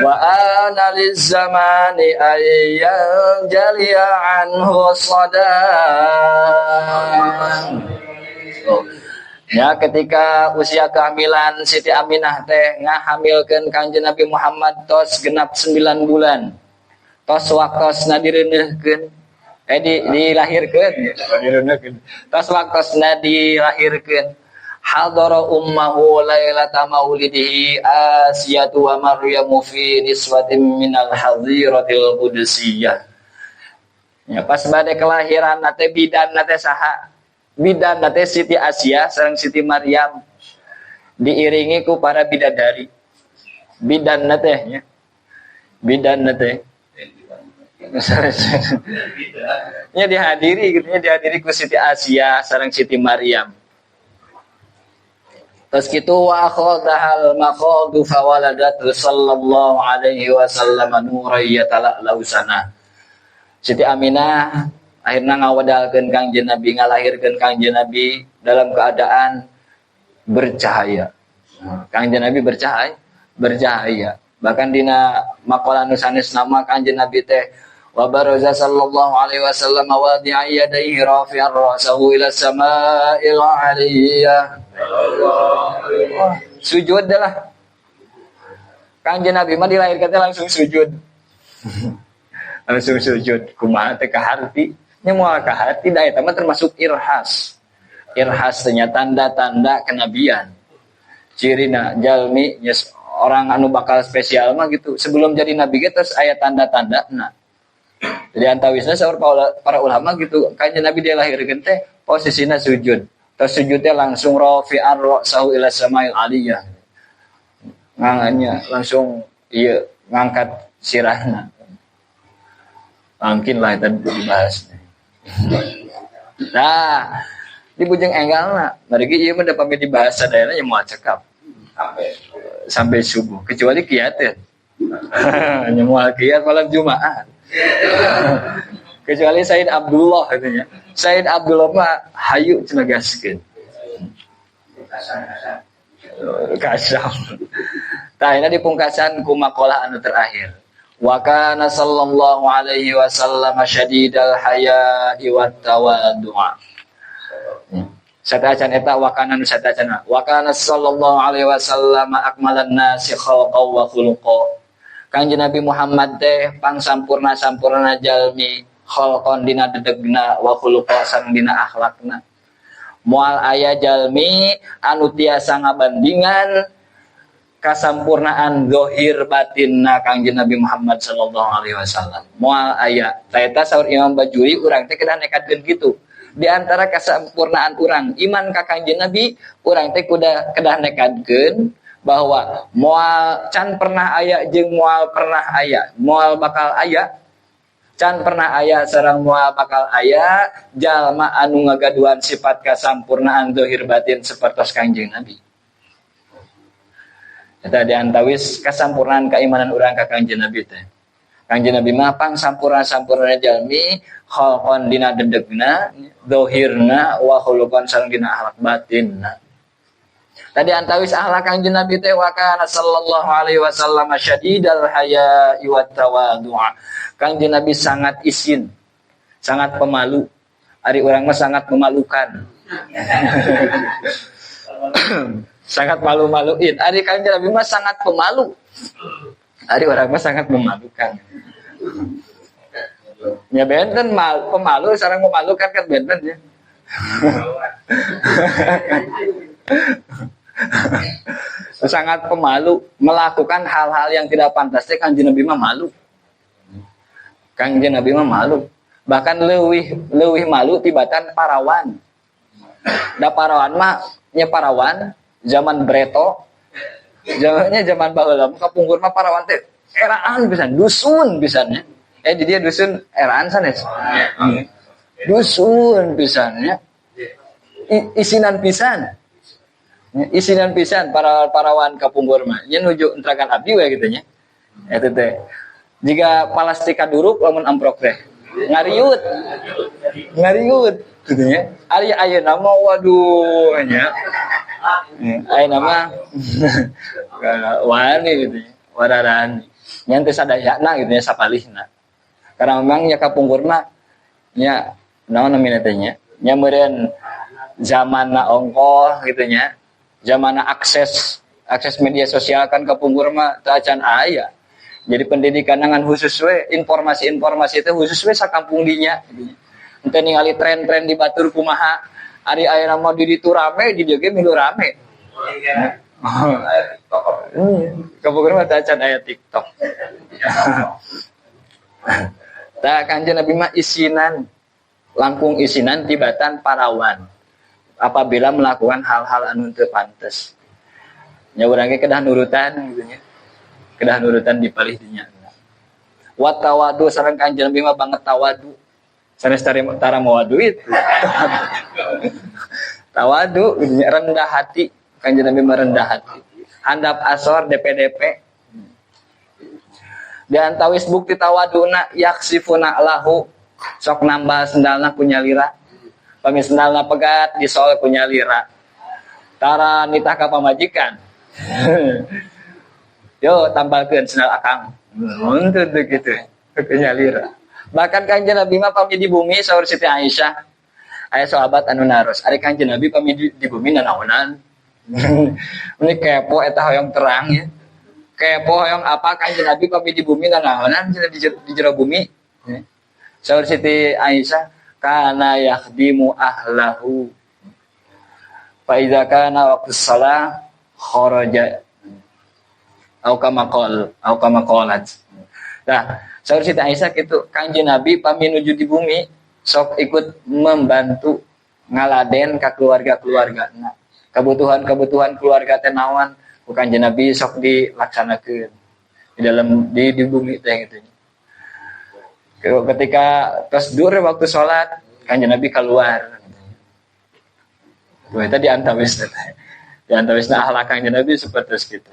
wa ana liz-zamani ay yanjaliya anhu sadan. Ya, ketika usia kehamilan Siti Aminah teh ngahamilkeun Kangjeng Nabi Muhammad tos genap 9 bulan. Tos waktosna direuneuhkeun dilahirkeun tos waktosna dilahirkeun hadara ummahu lailata maulidihi asiyatu wa maryamu fi niswatin minal hadiratil qudsiyah. Ya, pas bade kelahiran teh bidan teh saha? Bidan teh Siti Asia sareng Siti Maryam diiringi ku para bidadari. Bidan teh nya. Bidan teh nya dihadiri gitu nya, dihadiri ku Siti Asia sareng Siti Maryam. Terus kitu wa akhadhal maqadu fawaladat sallallahu alaihi wasallam nuran yatala'lausana. Siti Aminah akhirna ngawedalkeun Kangjeng Nabi, ngalahirkeun Kangjeng Nabi dalam keadaan bercahaya. Kangjeng Nabi bercahaya, bercahaya. Bahkan dina maqalah nu sanes nama Kangjeng Nabi teh wa baraza sallallahu alaihi wasallam wadi'a yadayhi rafi'an ra'sahu ila sama'il 'aliyah. Sujud lah. Kangjeng Nabi mah dilahirkan teh langsung sujud. Langsung sujud. Kumaha teh ka harti? Nya moal ka harti da eta mah termasuk irhas. Irhas teh nya tanda-tanda kenabian. Cirina jalmi nya orang anu bakal spesial mah gitu. Sebelum jadi nabi ge terus aya tanda-tandana. Jadi antawisna saur para ulama gitu, kanjeng Nabi dia lahirkeun teh posisina sujud. Terus sujudnya langsung rafi'an ra'sahu ila samail aliyah. Ngangannya langsung ieu ngangkat sirahna. Mungkin lah itu dibahas. Nah, di bujeng enggalna, margi ieu mah da pami dibahas sadayana nya moal cekap. Sampai subuh, kecuali kiateun. Nya moal kiat malam Jumat. Kecuali Said Abdullah katanya. Said Abdullah mah hayu cenah gaskeun. Kasam. Tah ini dipungkasan ku maqalah anu terakhir. Wa kana sallallahu alaihi wasallam syadidal haya'i wat tawadu'a. Satacan eta wa kana nu satacana. Wa kana sallallahu alaihi wasallam akmalan nasi khalqan wa khuluqa. Kangjeng Nabi Muhammad teh pangsampurna-sampurna jalmi khalqan dina dedegna wa khuluqa sareng dina akhlakna. Moal aya jalmi anu tiasa ngabandingan kasampurnaan zahir batinna Kangjeng Nabi Muhammad sallallahu alaihi wasallam. Moal aya. Ta eta saur Imam Bajuri urang teh kedah nekadkeun kitu. Di antara kasampurnaan urang iman ka Kangjeng Nabi, urang teh kuda kedah nekadkeun bahwa moal can pernah aya jeung moal pernah aya, moal bakal aya, can pernah aya sareng moal bakal aya jalma anu ngagaduhan sifat kasampurnaan zahir batin sapertos Kangjeng Nabi. Eta di antawis kasampurnaan keimanan urang ka Kangjeng Nabi teh. Kangjeng Nabi mah pangsampurna-sampurna jalmi khalqan dina dedegna, zahirna wa khuluqan sareng dina akhlak batinna. Tadi antawis akhlak Kangjeng Nabi teh wa kana sallallahu alaihi wasallam syadidal haya'i wat tawadu'a. Kangjeng Nabi sangat isin, sangat pemalu. Ari urang mah sangat memalukan. Sangat malu-maluin. Ari Kangjeng Nabi mah sangat pemalu. Ari urang mah sangat memalukan. Ya benten pemalu sareng memalukan kan benten ya. Sangat pemalu, melakukan hal-hal yang tidak pantas teh Kangjeng Nabi mah malu. Kangjeng Nabi mah malu. Bahkan leuwih malu tibatan parawan. Da parawan mah nya parawan zaman breto, zamannya zaman baheula mah kapungkur mah parawan teh eraan pisan, dusun pisan nya. Jadi dia dusun eraan sanes. Dusun pisan nya. Isinan pisan. Isinan pisan para parawan kapungkur mah nya nuju entrakan abdi we kitu nya. Eta teh. Jika palastika duruk lamun amprok teh. Ngariut. Ngariut kitu nya. Ari ayeuna mah waduh nya. Ayeuna mah wani kitu nya, wararani. Nya teu sadayana kitu nya sapalihna. Karena memang nya kapungkur mah nya naon namina teh nya? Nya meureun zamanna ongkoh kitu nya. Zamana akses media sosial kan kapungkur mah teu acan aya. Jadi pendidikan ngan khusus we, informasi-informasi itu khusus we sakampung dinya. Henteu ningali tren-tren di batur kumaha, ari ayeuna mah di ditu rame, di dieu ge milu rame. Kapungkur mah teu acan aya TikTok. Tah Kangjeng Nabi mah isinan, langkung isinan tibatan parawan. Apabila melakukan hal-hal anu teu pantes. Nya urang ge kedah nurutan gitu nya. Kedah nurutan di palih dinya. Wa tawadu sareng Kangjeng Nabi mah banget tawadu. Sanes tara mawa duit. Tawadu gitu nya, rendah hati. Kangjeng Nabi mah rendah hati. Handap asor DPDP. Di antawis bukti tawaduna yaksifuna lahu sok nambah sendalna ku nyalira. Pami sendalna pegat disol ku nyalira. Tara nitah ka pamajikan. Yo tambalkeun sendal akang. Henteu teu kitu. Ku nyalira. Bahkan Kanjeng Nabi mah pami di bumi saur Siti Aisyah. Aya sahabat anu naros, ari Kanjeng Nabi pami di bumi nanaonan. Ini kepo eta hoyong terang ya. Kepo hoyong apa Kanjeng Nabi pami di bumi nanaonan cenah di jero bumi. Saur Siti Aisyah kana yakhdimu ahlahu. Fa idza kana waqtus shalah kharaja au kama qala au kama qalat. Nah, saur Siti Aisyah kitu Kanjeng Nabi pami nuju di bumi sok ikut membantu ngaladen ka keluarga-keluargana. Kebutuhan-kebutuhan keluarga teh naon ku Kanjeng Nabi sok dilaksanakeun di dalam di bumi teh gitu. Ketika tos dur waktu salat Kanjeng Nabi keluar. Tuh eta di antawis teh. Di antawisna akhlak Kanjeng Nabi seperti kitu.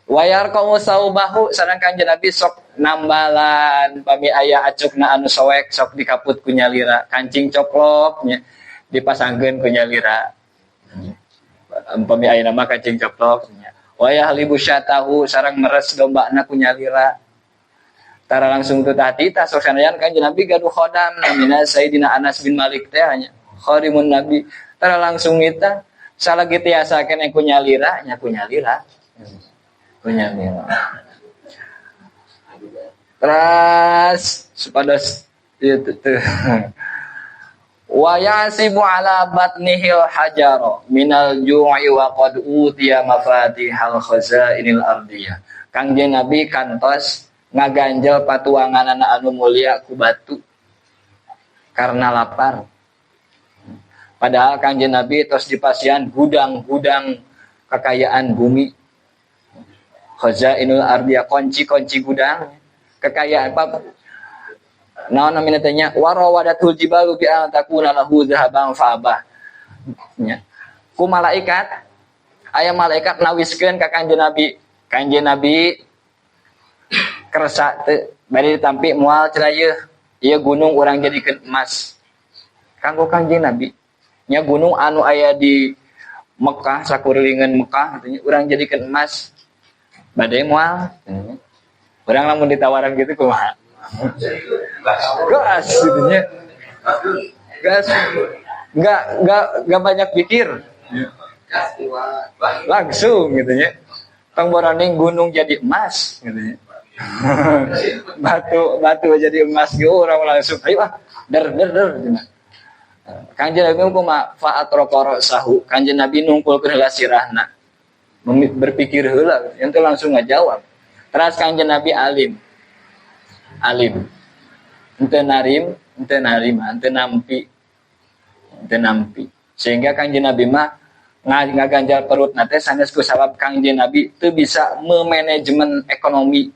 Wayar kamu saubahu sareng Kanjeng Nabi sok nambalan pami aya acukna anu soek sok dikaput ku nyalira, kancing coplok nya dipasangkeun ku nyalira. Pami aya nama kancing coplok nya. Wayah libu syatahu sareng meres dombana ku nyalira. Tara langsung teu tati tah sok sanajan Kanjeng Nabi gaduh khodam namina Sayyidina Anas bin Malik teh nya khadimun Nabi. Tara langsung eta salagi tiasa keneh ku nyalira nya ku nyalira. Ku nyalira. Terus supados ieu teh wa yasibu ala batnihil hajara minal ju'i wa qad utiya mafatihal khazainil ardiyah. Kangjeng Nabi kantos ngaganjel patuanganana anu mulia ku batu karena lapar. Padahal Kangjeng Nabi tos dipasihan gudang-gudang kekayaan bumi. Khazainul ardiyah, kunci-kunci gudang kekayaan apa naon namina teh nya warawadatul jibalu bi an takuna lahu zahaban fa'abah nya ku malaikat aya malaikat nawiskeun ka Kanjeng Nabi. Kanjeng Nabi kersa teu bari ditampi moal cenah ieu ieu gunung urang jadikeun emas kanggo Kanjeng Nabi nya gunung anu aya di Mekah sakurilingan Mekah katanya urang jadikeun emas bade moal urang lamun ditawaran gitu kumaha gas gitu nya gas enggak banyak pikir langsung gitu nya tong boroning gunung jadi emas gitu nya batu jadi emas ge urang langsung ayo ah der der der cenah. Kanjeng Nabi kumaha fa'at raqara sahu Kanjeng Nabi nungkulkeun heula sirahna berpikir heula ente langsung ngajawab. Teras Kanjeng Nabi alim alim ente narim ente narima ente nampi ente nampi sehingga Kanjeng Nabi mah ngaganjal perut teh sanes ku sabab Kanjeng Nabi teu bisa memanajemen ekonomi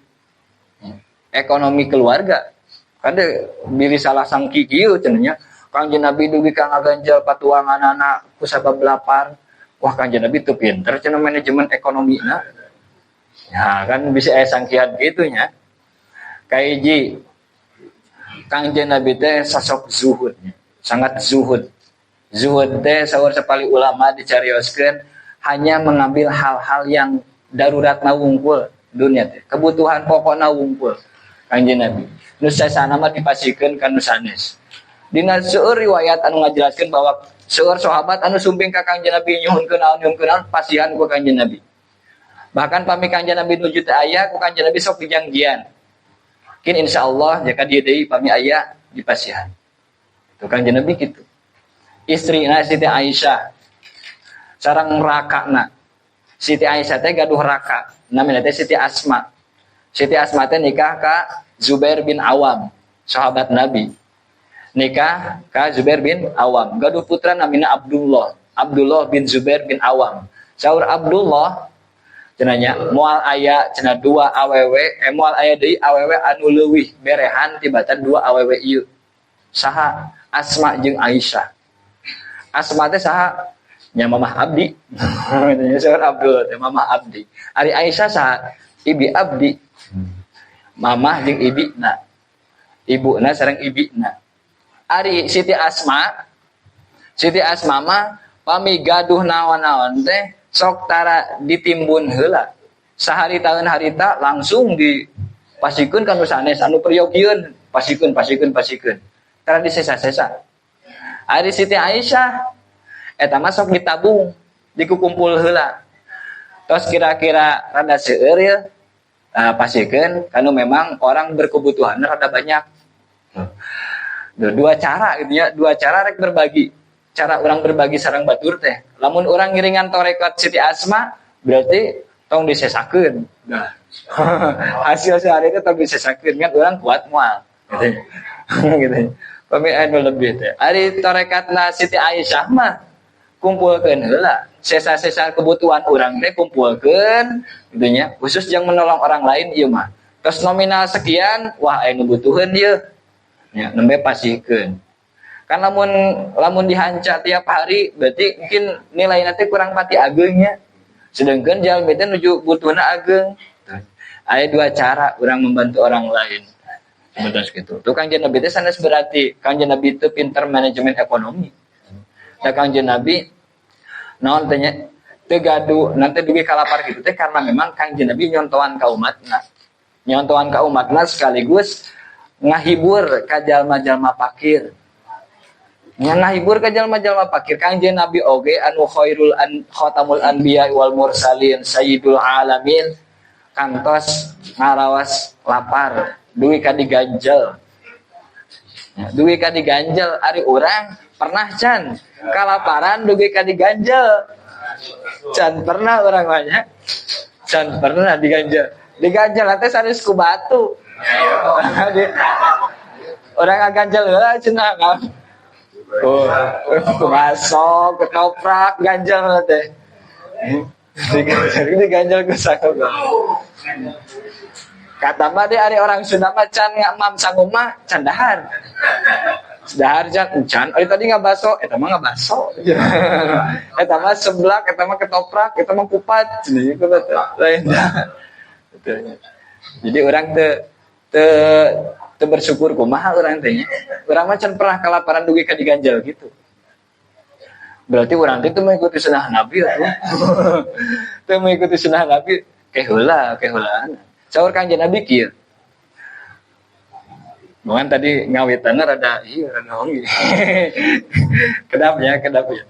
ekonomi keluarga. Kan biri salah sangki kieu cenah nya Kanjeng Nabi dugi ka ngaganjal patuanganana ku sabab lapar. Wah Kanjeng Nabi teu pinter cenah manajemen ekonomina. Ya kan bisa aya sangkian kitu nya. Kahiji Kanjeng Nabi teh sosok zuhud, sangat zuhud. Zuhud teh saur sapali ulama dicarioskeun hanya mengambil hal-hal yang daruratna wungkul dunia teh, kebutuhan pokokna wungkul Kanjeng Nabi. Nu sasana mah dipasikeun ka nu sanes. Dina seueur riwayat anu ngajelaskeun bahwa seueur sahabat anu sumping ka Kanjeng Nabi nyuhunkeun naon pasihan ku Kanjeng Nabi. Bahkan pami Kanjeng Nabi nuju teu aya ku Kanjeng Nabi sok dijangjian. Kin insyaallah jaka dieu deui pami aya dipasihan. Tuh Kanjeng Nabi kitu. Istrina Siti Aisyah sareng rakana. Siti Aisyah teh gaduh raka, namina teh Siti Asma. Siti Asma teh nikah ka Zubair bin Awam, sahabat Nabi. Nikah ka Zubair bin Awam, gaduh putra namina Abdullah, Abdullah bin Zubair bin Awam. Saur Abdullah cenah nya moal aya cenah dua awewe, moal aya deui awewe anu leuwih berehan tibatan dua awewe ieu. Saha? Asma jeung Aisyah. Asma teh saha? Nya mamah abdi. Nya saur Abdullah teh mamah abdi. Ari Aisyah saha? Ibi abdi. Mamah jeung ibina. Ibuna sareng ibina. Ari Siti Asma, Siti Asma mah pami gaduh naon-naon teh sok tara ditimbun heula. Sahari taun harita langsung dipasikeun ka nu sanes anu peryogian, pasikeun pasikeun pasikeun. Tara disesa-sesa. Ari Siti Aisyah eta mah sok ditabung, dikukumpul heula. Terus kira-kira rada seueur ya, pasikeun kanu memang orang berkebutuhan rada banyak. Dua cara gitu ya, dua cara rek berbagi. Cara orang berbagi sareng batur teh. Lamun orang ngiringan tarekat Siti Asma berarti tong disesakeun. Nah. Hasil sehari itu tong disesakeun kan orang kuat moal gitu. Gitu. Pami anu lebih teh. Ari tarekatna Siti Aisyah mah kumpulkeun heula. Sesa-sesa kebutuhan orang teh kumpulkeun gitu nya, khusus yang menolong orang lain ieu mah. Terus nominal sekian, wah aya nu butuheun ieu. Ya, nembe pasihkeun. Kan lamun lamun dihanca tiap hari berarti mungkin nilai nanti kurang pati ageungnya. Sedangkan jalmi teh nuju butuhna ageung. Aya dua cara orang membantu orang lain. Sebentar gitu. Tuh Kangjeng Nabi teh sanes berarti Kangjeng Nabi itu pintar manajemen ekonomi. Da Kangjeng Nabi naon teh nya teu gaduh nanti dugi kalapar gitu teh karena memang Kangjeng Nabi nyontohan ka umatna. Nyontohan ka umatna sekaligus ngahibur ka jalma-jalma pakir. Ngahibur ka jalma-jalma pakir Kangjeng Nabi oge anu khairul an khatamul anbiya wal mursalin sayyidul alamin kantos ngarawas lapar dugi ka diganjel. Dugi ka diganjel ari urang pernah can kalaparan dugi ka diganjel. Can pernah urang mah nya. Can pernah diganjel. Diganjel teh sanes ku batu. Orang ngaganjel heula cenah. Oh, masuk ketoprak ganjel teh. Diganjel diganjel ku sangu. Kata mah deh ari orang Sunda mah can ngamam sangu mah can dahar. Dahar can can ari tadi ngabaso, eta mah ngabaso. Eta mah seblak, eta mah ketoprak, eta mah kupat cenah ieu lain. Jadi orang teu bersyukur kumaha urang teh nya. Urang mah can pernah kalaparan dugi ka diganjel gitu. Berarti urang teh teu mengikuti sunnah Nabi atuh. Teu mengikuti sunnah Nabi keheula, keheulaan. Saur Kangjeng Nabi kieu. Bukan tadi ngawitanna rada ieu rada hongi. Kedap ya, kedap ya.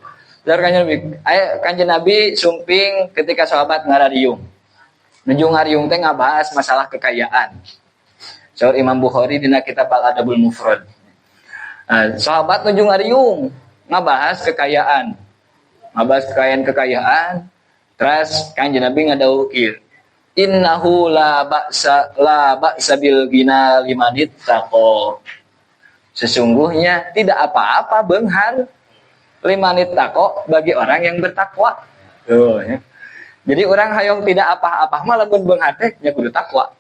Saur Kangjeng Nabi, aya Kangjeng Nabi sumping ketika sahabat ngarariung. Nuju ngariung teh ngabahas masalah kekayaan. Saur Imam Bukhari dina kitab Al-Adabul Mufrad. Sahabat nuju ngariung ngabahas kekayaan. Ngabahas kekayaan-kekayaan. Terus Kangjeng Nabi ngadawuh kieu. Innahu la ba'sa bil ghina liman ittaqa. Sesungguhnya tidak apa-apa beunghar liman ittaqa bagi orang yang bertakwa. Tuh ya. Jadi orang hayong tidak apa-apa mah lamun beunghar teh nya kudu takwa.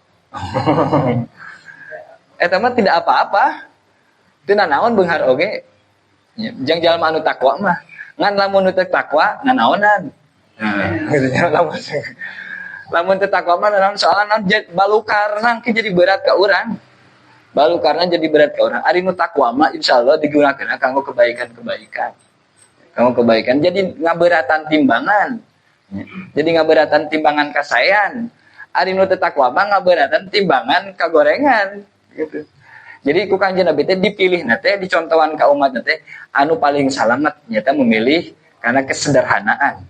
Eta mah tidak apa-apa. Teu nanaon beunghar oge. Jang jalma anu takwa mah. Ngan lamun nu teu takwa nanaonan. Nah, gitu nya lamun lamun teu takwa mah nanaon soalna naon balukarna ke jadi berat ka urang. Balukarna jadi berat ka urang. Ari nu takwa mah insyaallah digunakeun kanggo kebaikan-kebaikan. Kanggo kebaikan jadi ngaberatan timbangan. Jadi ngaberatan timbangan kasayan. Ari nu teu takwa mah ngaberatan timbangan kagorengan gitu. Jadi ku Kangjeng Nabi teh dipilih teh dicontohan ka umat teh anu paling salamet nyata memilih karena kesederhanaan.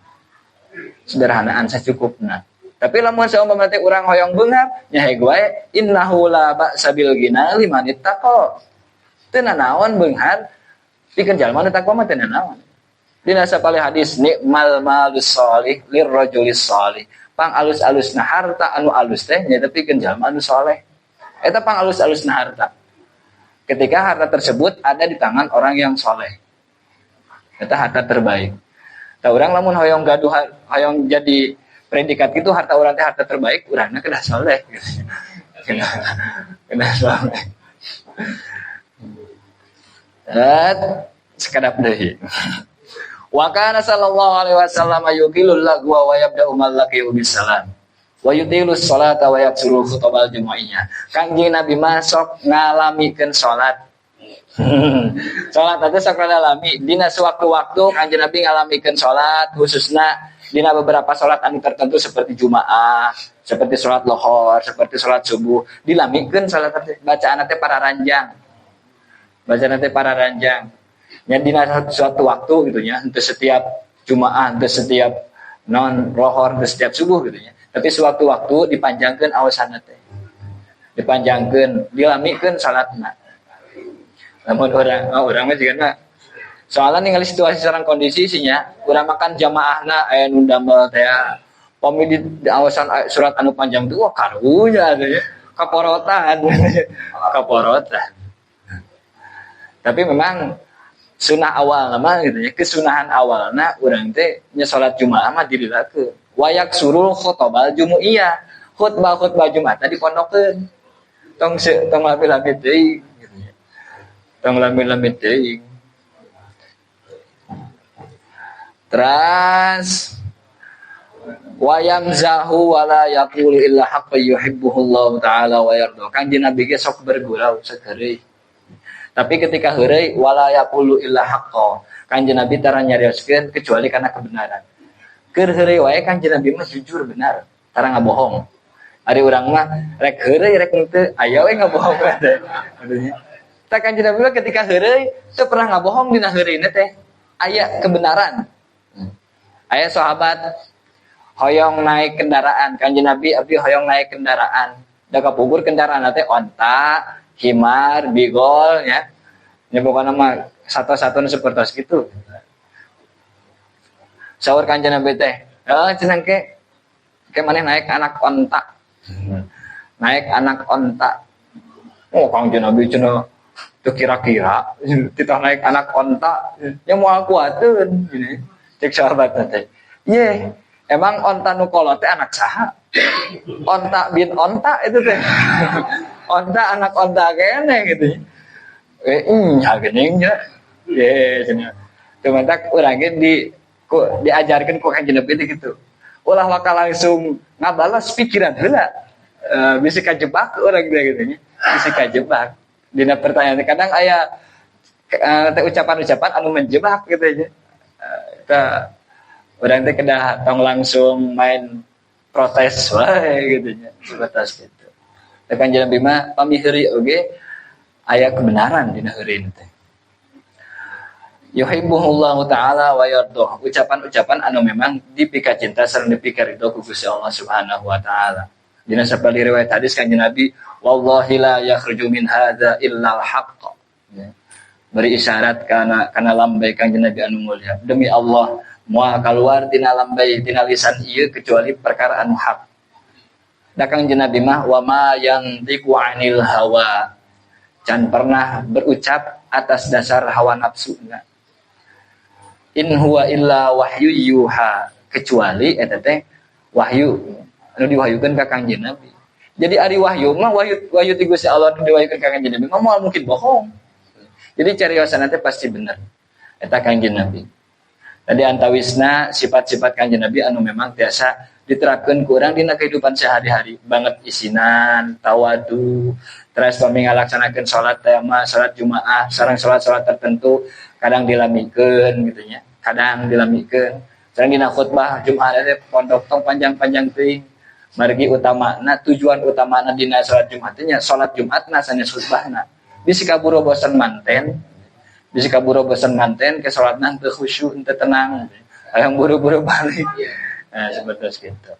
Sederhanaan sacukupna. Tapi lamun saumpama teh urang hoyong beunghar nya heg wae innahu la ba'sa bil ghina liman ittaqa. Teu nanaon beunghar pikeun jalma nu takwa mah teu nanaon. Dina sapalih hadis nikmal malus sholih lirrajulis sholih. Pang alus-alusna harta anu alus teh nya pikeun jalma anu soleh. Eta pang alus-alusna harta. Ketika harta tersebut ada di tangan orang yang soleh. Eta harta terbaik. Tah urang lamun hoyong gaduh hoyong jadi predikat gitu harta urang teh harta terbaik, urangna kedah soleh. Kedah soleh. Sekedap deui. Wa kana sallallahu alaihi wasallam yuqilul lagwa wa yabda'u man laqiyu bisalam. Wa yutilu sholata wa yaksuru khutbal jumu'iyah. Kangjeng Nabi mah sok ngalamikeun salat. Salat teh sok ngalami dina sewaktu-waktu Kangjeng Nabi ngalamikeun salat khususna dina beberapa salat anu tertentu seperti Jumaah, seperti salat lohor, seperti salat subuh, dilamikeun salat teh bacaan teh para ranjang. Bacaan teh para ranjang. Nya dina suatu waktu gitu nya, henteu setiap Jumaah, henteu setiap non lohor, henteu setiap subuh gitu nya. Tapi sewaktu-waktu dipanjangkeun awasanna teh. Dipanjangkeun, dilamikeun salatna. Namun orang mah jigana soalnya ningali situasi sareng kondisi sih nya, urang makan jamaahna aya nu damel teh. Pami di awasan surat anu panjang tuh wah karunya atuh ya. Kaporotan. Kaporotan. Tapi memang sunah awal mah gitu ya, kesunahan awalna urang teh nya salat Jumaah mah dililakeun. Wayak surul khutbah jumu'iyah. Khutbah-khutbah Jumat tadi pondokeun. Tong tong lami-lami teuing gitu ya. Tong lami-lami teuing. Terus wayamzahu wala yaqulu illa haqqa yuhibbuhu Allah taala wa yarda. Kanjeng Nabi ge sok bergurau sakeureuy. Tapi ketika heureuy wala yaqulu illa haqqa. Kanjeng Nabi tara nyarioskeun kecuali karena kebenaran. Keur heureuy wae Kanjeng Nabi mah jujur benar, tara ngabohong. Ari urang mah rek heureuy rek henteu aya we ngabohong teh. Maksudnya tah Kanjeng Nabi mah ketika heureuy teu pernah ngabohong dina heureuyna teh aya kebenaran. Aya sahabat hoyong naik kendaraan, Kanjeng Nabi abdi hoyong naik kendaraan. Da kapugur kendaraan teh onta, himar, bigol ya. Nya pokona mah satu-satuna sapertos kitu. Saur Kanjeng Nabi teh, cenah ke maneh naik anak onta. Naik anak onta. Oh, Kanjeng Nabi cenah teu kira-kira titah naik anak onta, nya moal kuateun gini. Cek sahabat teh. Ye, emang onta nu kolot teh anak saha? Onta bin onta itu teh. Onta anak onta kene gitu. Nya geuning nya. Ye cenah. Teu mantak urang ge diajarkan ku Kanjeng Nabi teh gitu. Ulah waka langsung ngabalas pikiran heula. Bisi kajebak urang teh gitu nya. Bisi kajebak. Dina pertanyaan kadang aya teh ucapan-ucapan anu menjebak gitu nya. Kita urang teh kedah tong langsung main protes wae gitu nya, sebatas gitu. Teh Kanjeng Nabi mah pami heureuy oge aya kebenaran dina heureuy teh. Yuhibbuhullahu ta'ala wa yardah. Ucapan-ucapan anu memang dipika cinta sareng dipika ridho ku Gusti Allah Subhanahu wa taala. Dina sapali riwayat hadis Kanjeng Nabi, wallahi la yakhruju min hadza illa al-haqq. Ya. Beri isyarat kana lambai Kanjeng Nabi anu mulia. Demi Allah, moal kaluar tina lambai tina lisan ieu kecuali perkara anu hak. Da Kanjeng Nabi mah wa ma yantiqu 'anil hawa. Can pernah berucap atas dasar hawa nafsuna. In huwa illa wahyu yuha, kecuali eta teh wahyu anu diwahyukeun ka Kanjeng Nabi. Jadi ari wahyu mah wahyu ti Gusti Allah anu diwahyukeun ka Kanjeng Nabi mah moal mungkin bohong. Jadi cariosan teh pasti bener. Eta Kanjeng Nabi. Tadi antawisna sifat-sifat Kanjeng Nabi anu memang biasa diterapkeun ku urang dina kehidupan sehari-hari, banget isinan, tawadu, teras pami ngalaksanakeun salat teh mah salat Jumaah, sareng salat-salat tertentu kadang dilamikeun gitu nya, kadang dilamikeun. Sareng dina khutbah Jumaah teh pondok tong panjang-panjang teuing. Margi utamana tujuan utamana dina salat Jumat teh nya salat Jumatna sanes khutbahna. Bisi kaburu bosan manten, bisi kaburu bosan manten ke salatna teu khusyuk, teu tenang. Hayang buru-buru balik. Nah, seperti gitu.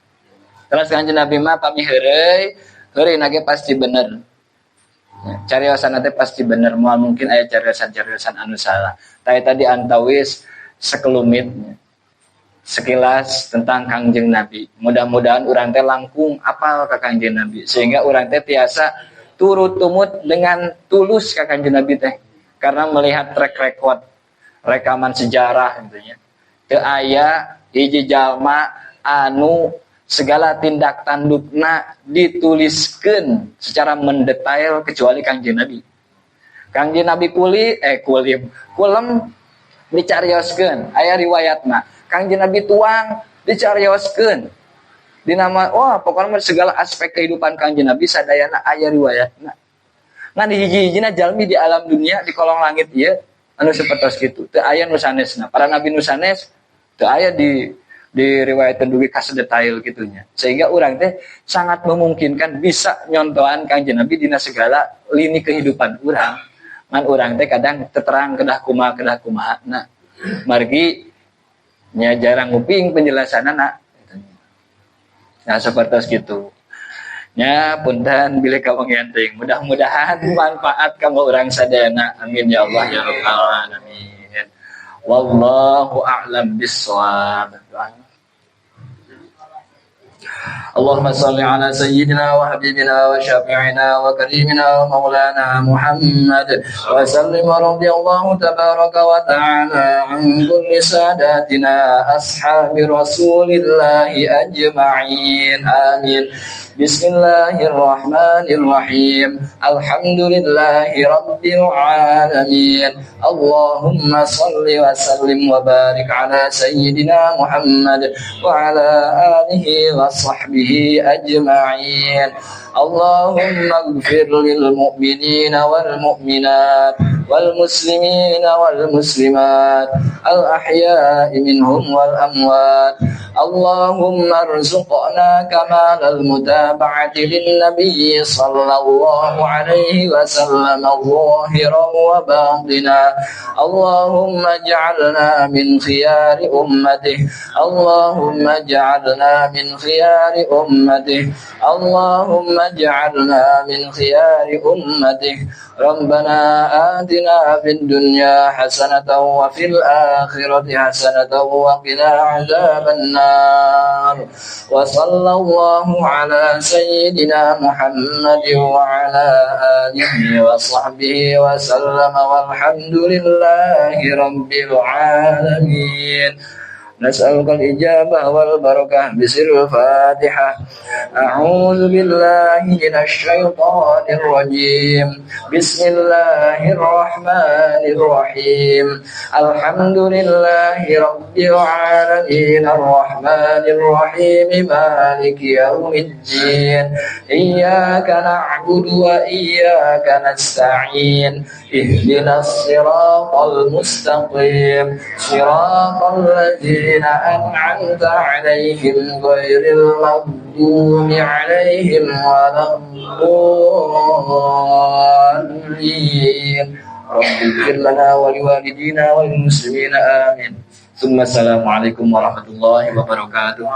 Terus Kanjeng Nabi mah pami heureuy, heureuy nage pasti bener. Cariosan teh pasti bener, moal mungkin aya cariosan-cariosan anu salah. Tadi tadi antawis sekelumit sekilas tentang Kangjeng Nabi. Mudah-mudahan urang teh langkung apal ka Kangjeng Nabi sehingga urang teh tiasa turut tumut dengan tulus ka Kangjeng Nabi teh karena melihat track record rekaman sejarah gitu nya. Teu aya hiji jalma anu segala tindak tandukna dituliskeun secara mendetail kecuali Kangjeng Nabi. Kangjeng Nabi kulem dicarioskeun, aya riwayatna. Kangjeng Nabi tuang dicarioskeun. Dina wah pokoknya segala aspek kehidupan Kangjeng Nabi sadayana aya riwayatna. Ngan hiji-hijina jalmi di alam dunia di kolong langit ieu anu sapertos kitu. Teu aya nu sanesna. Para nabi nu sanes teu aya di diriwayatkan dugi ka detail gitunya. Sehingga urang teh sangat memungkinkan bisa nyontohan Kangjeng Nabi dina segala lini kehidupan urang. Ngan urang teh kadang terang kedah kumaha nah margi nya jarang nguping penjelasanana. Nah seperti gitu. Nya punten bilih kawengian teuing. Mudah-mudahan manfaat kanggo urang sadayana. Amin ya Allah ya rabbal alamin. Wallahu a'lam bissawab. Allahumma salli ala sayyidina wa habibina wa syafi'ina wa karimina wa maulana Muhammad wa sallim radhiyallahu tabaraka wa ta'ala an kulli sadatina ashabi rasulillahi ajma'in. Amin. Bismillahirrahmanirrahim. Alhamdulillahi rabbil alamin. Allahumma salli wa sallim wa barik ala sayyidina Muhammad wa ala alihi wa sahbihi ajma'in. Allahumma ighfir lil mu'minina wal mu'minat wal muslimina wal muslimat al ahya'i minhum wal amwat. Allahumma arzuqna kamalal mutaba'ati lin nabiyyi sallallahu alaihi wasallam zahiran wa batina. Allahumma ij'alna min khiyari ummatih. Allahumma ij'alna min khiyari ummatih. Allahumma ij'alna min khiyari ummatih. Rabbana atina fid dunya hasanatan wa fil akhirati hasanatan wa qina adzaban nar. Wa sallallahu ala sayyidina Muhammad wa ala alihi wa sahbihi wa sallam walhamdulillahi rabbil alamin. Nas'aluka al-ijabah wal barakah bisiril Fatihah. A'udzu billahi minasy syaithanir rajim. Bismillahirrahmanirrahim. Alhamdulillahi rabbil alamin arrahmanir rahim maliki yaumiddin. Iyyaka na'budu wa iyyaka nasta'in. Ihdinas siratal mustaqim. Siratal ladzina أنعمت عليهم غير المغضوب عليهم ولا الضالين. رب اغفر لنا ولوالدينا وللمسلمين آمين. ثم السلام عليكم ورحمة الله وبركاته.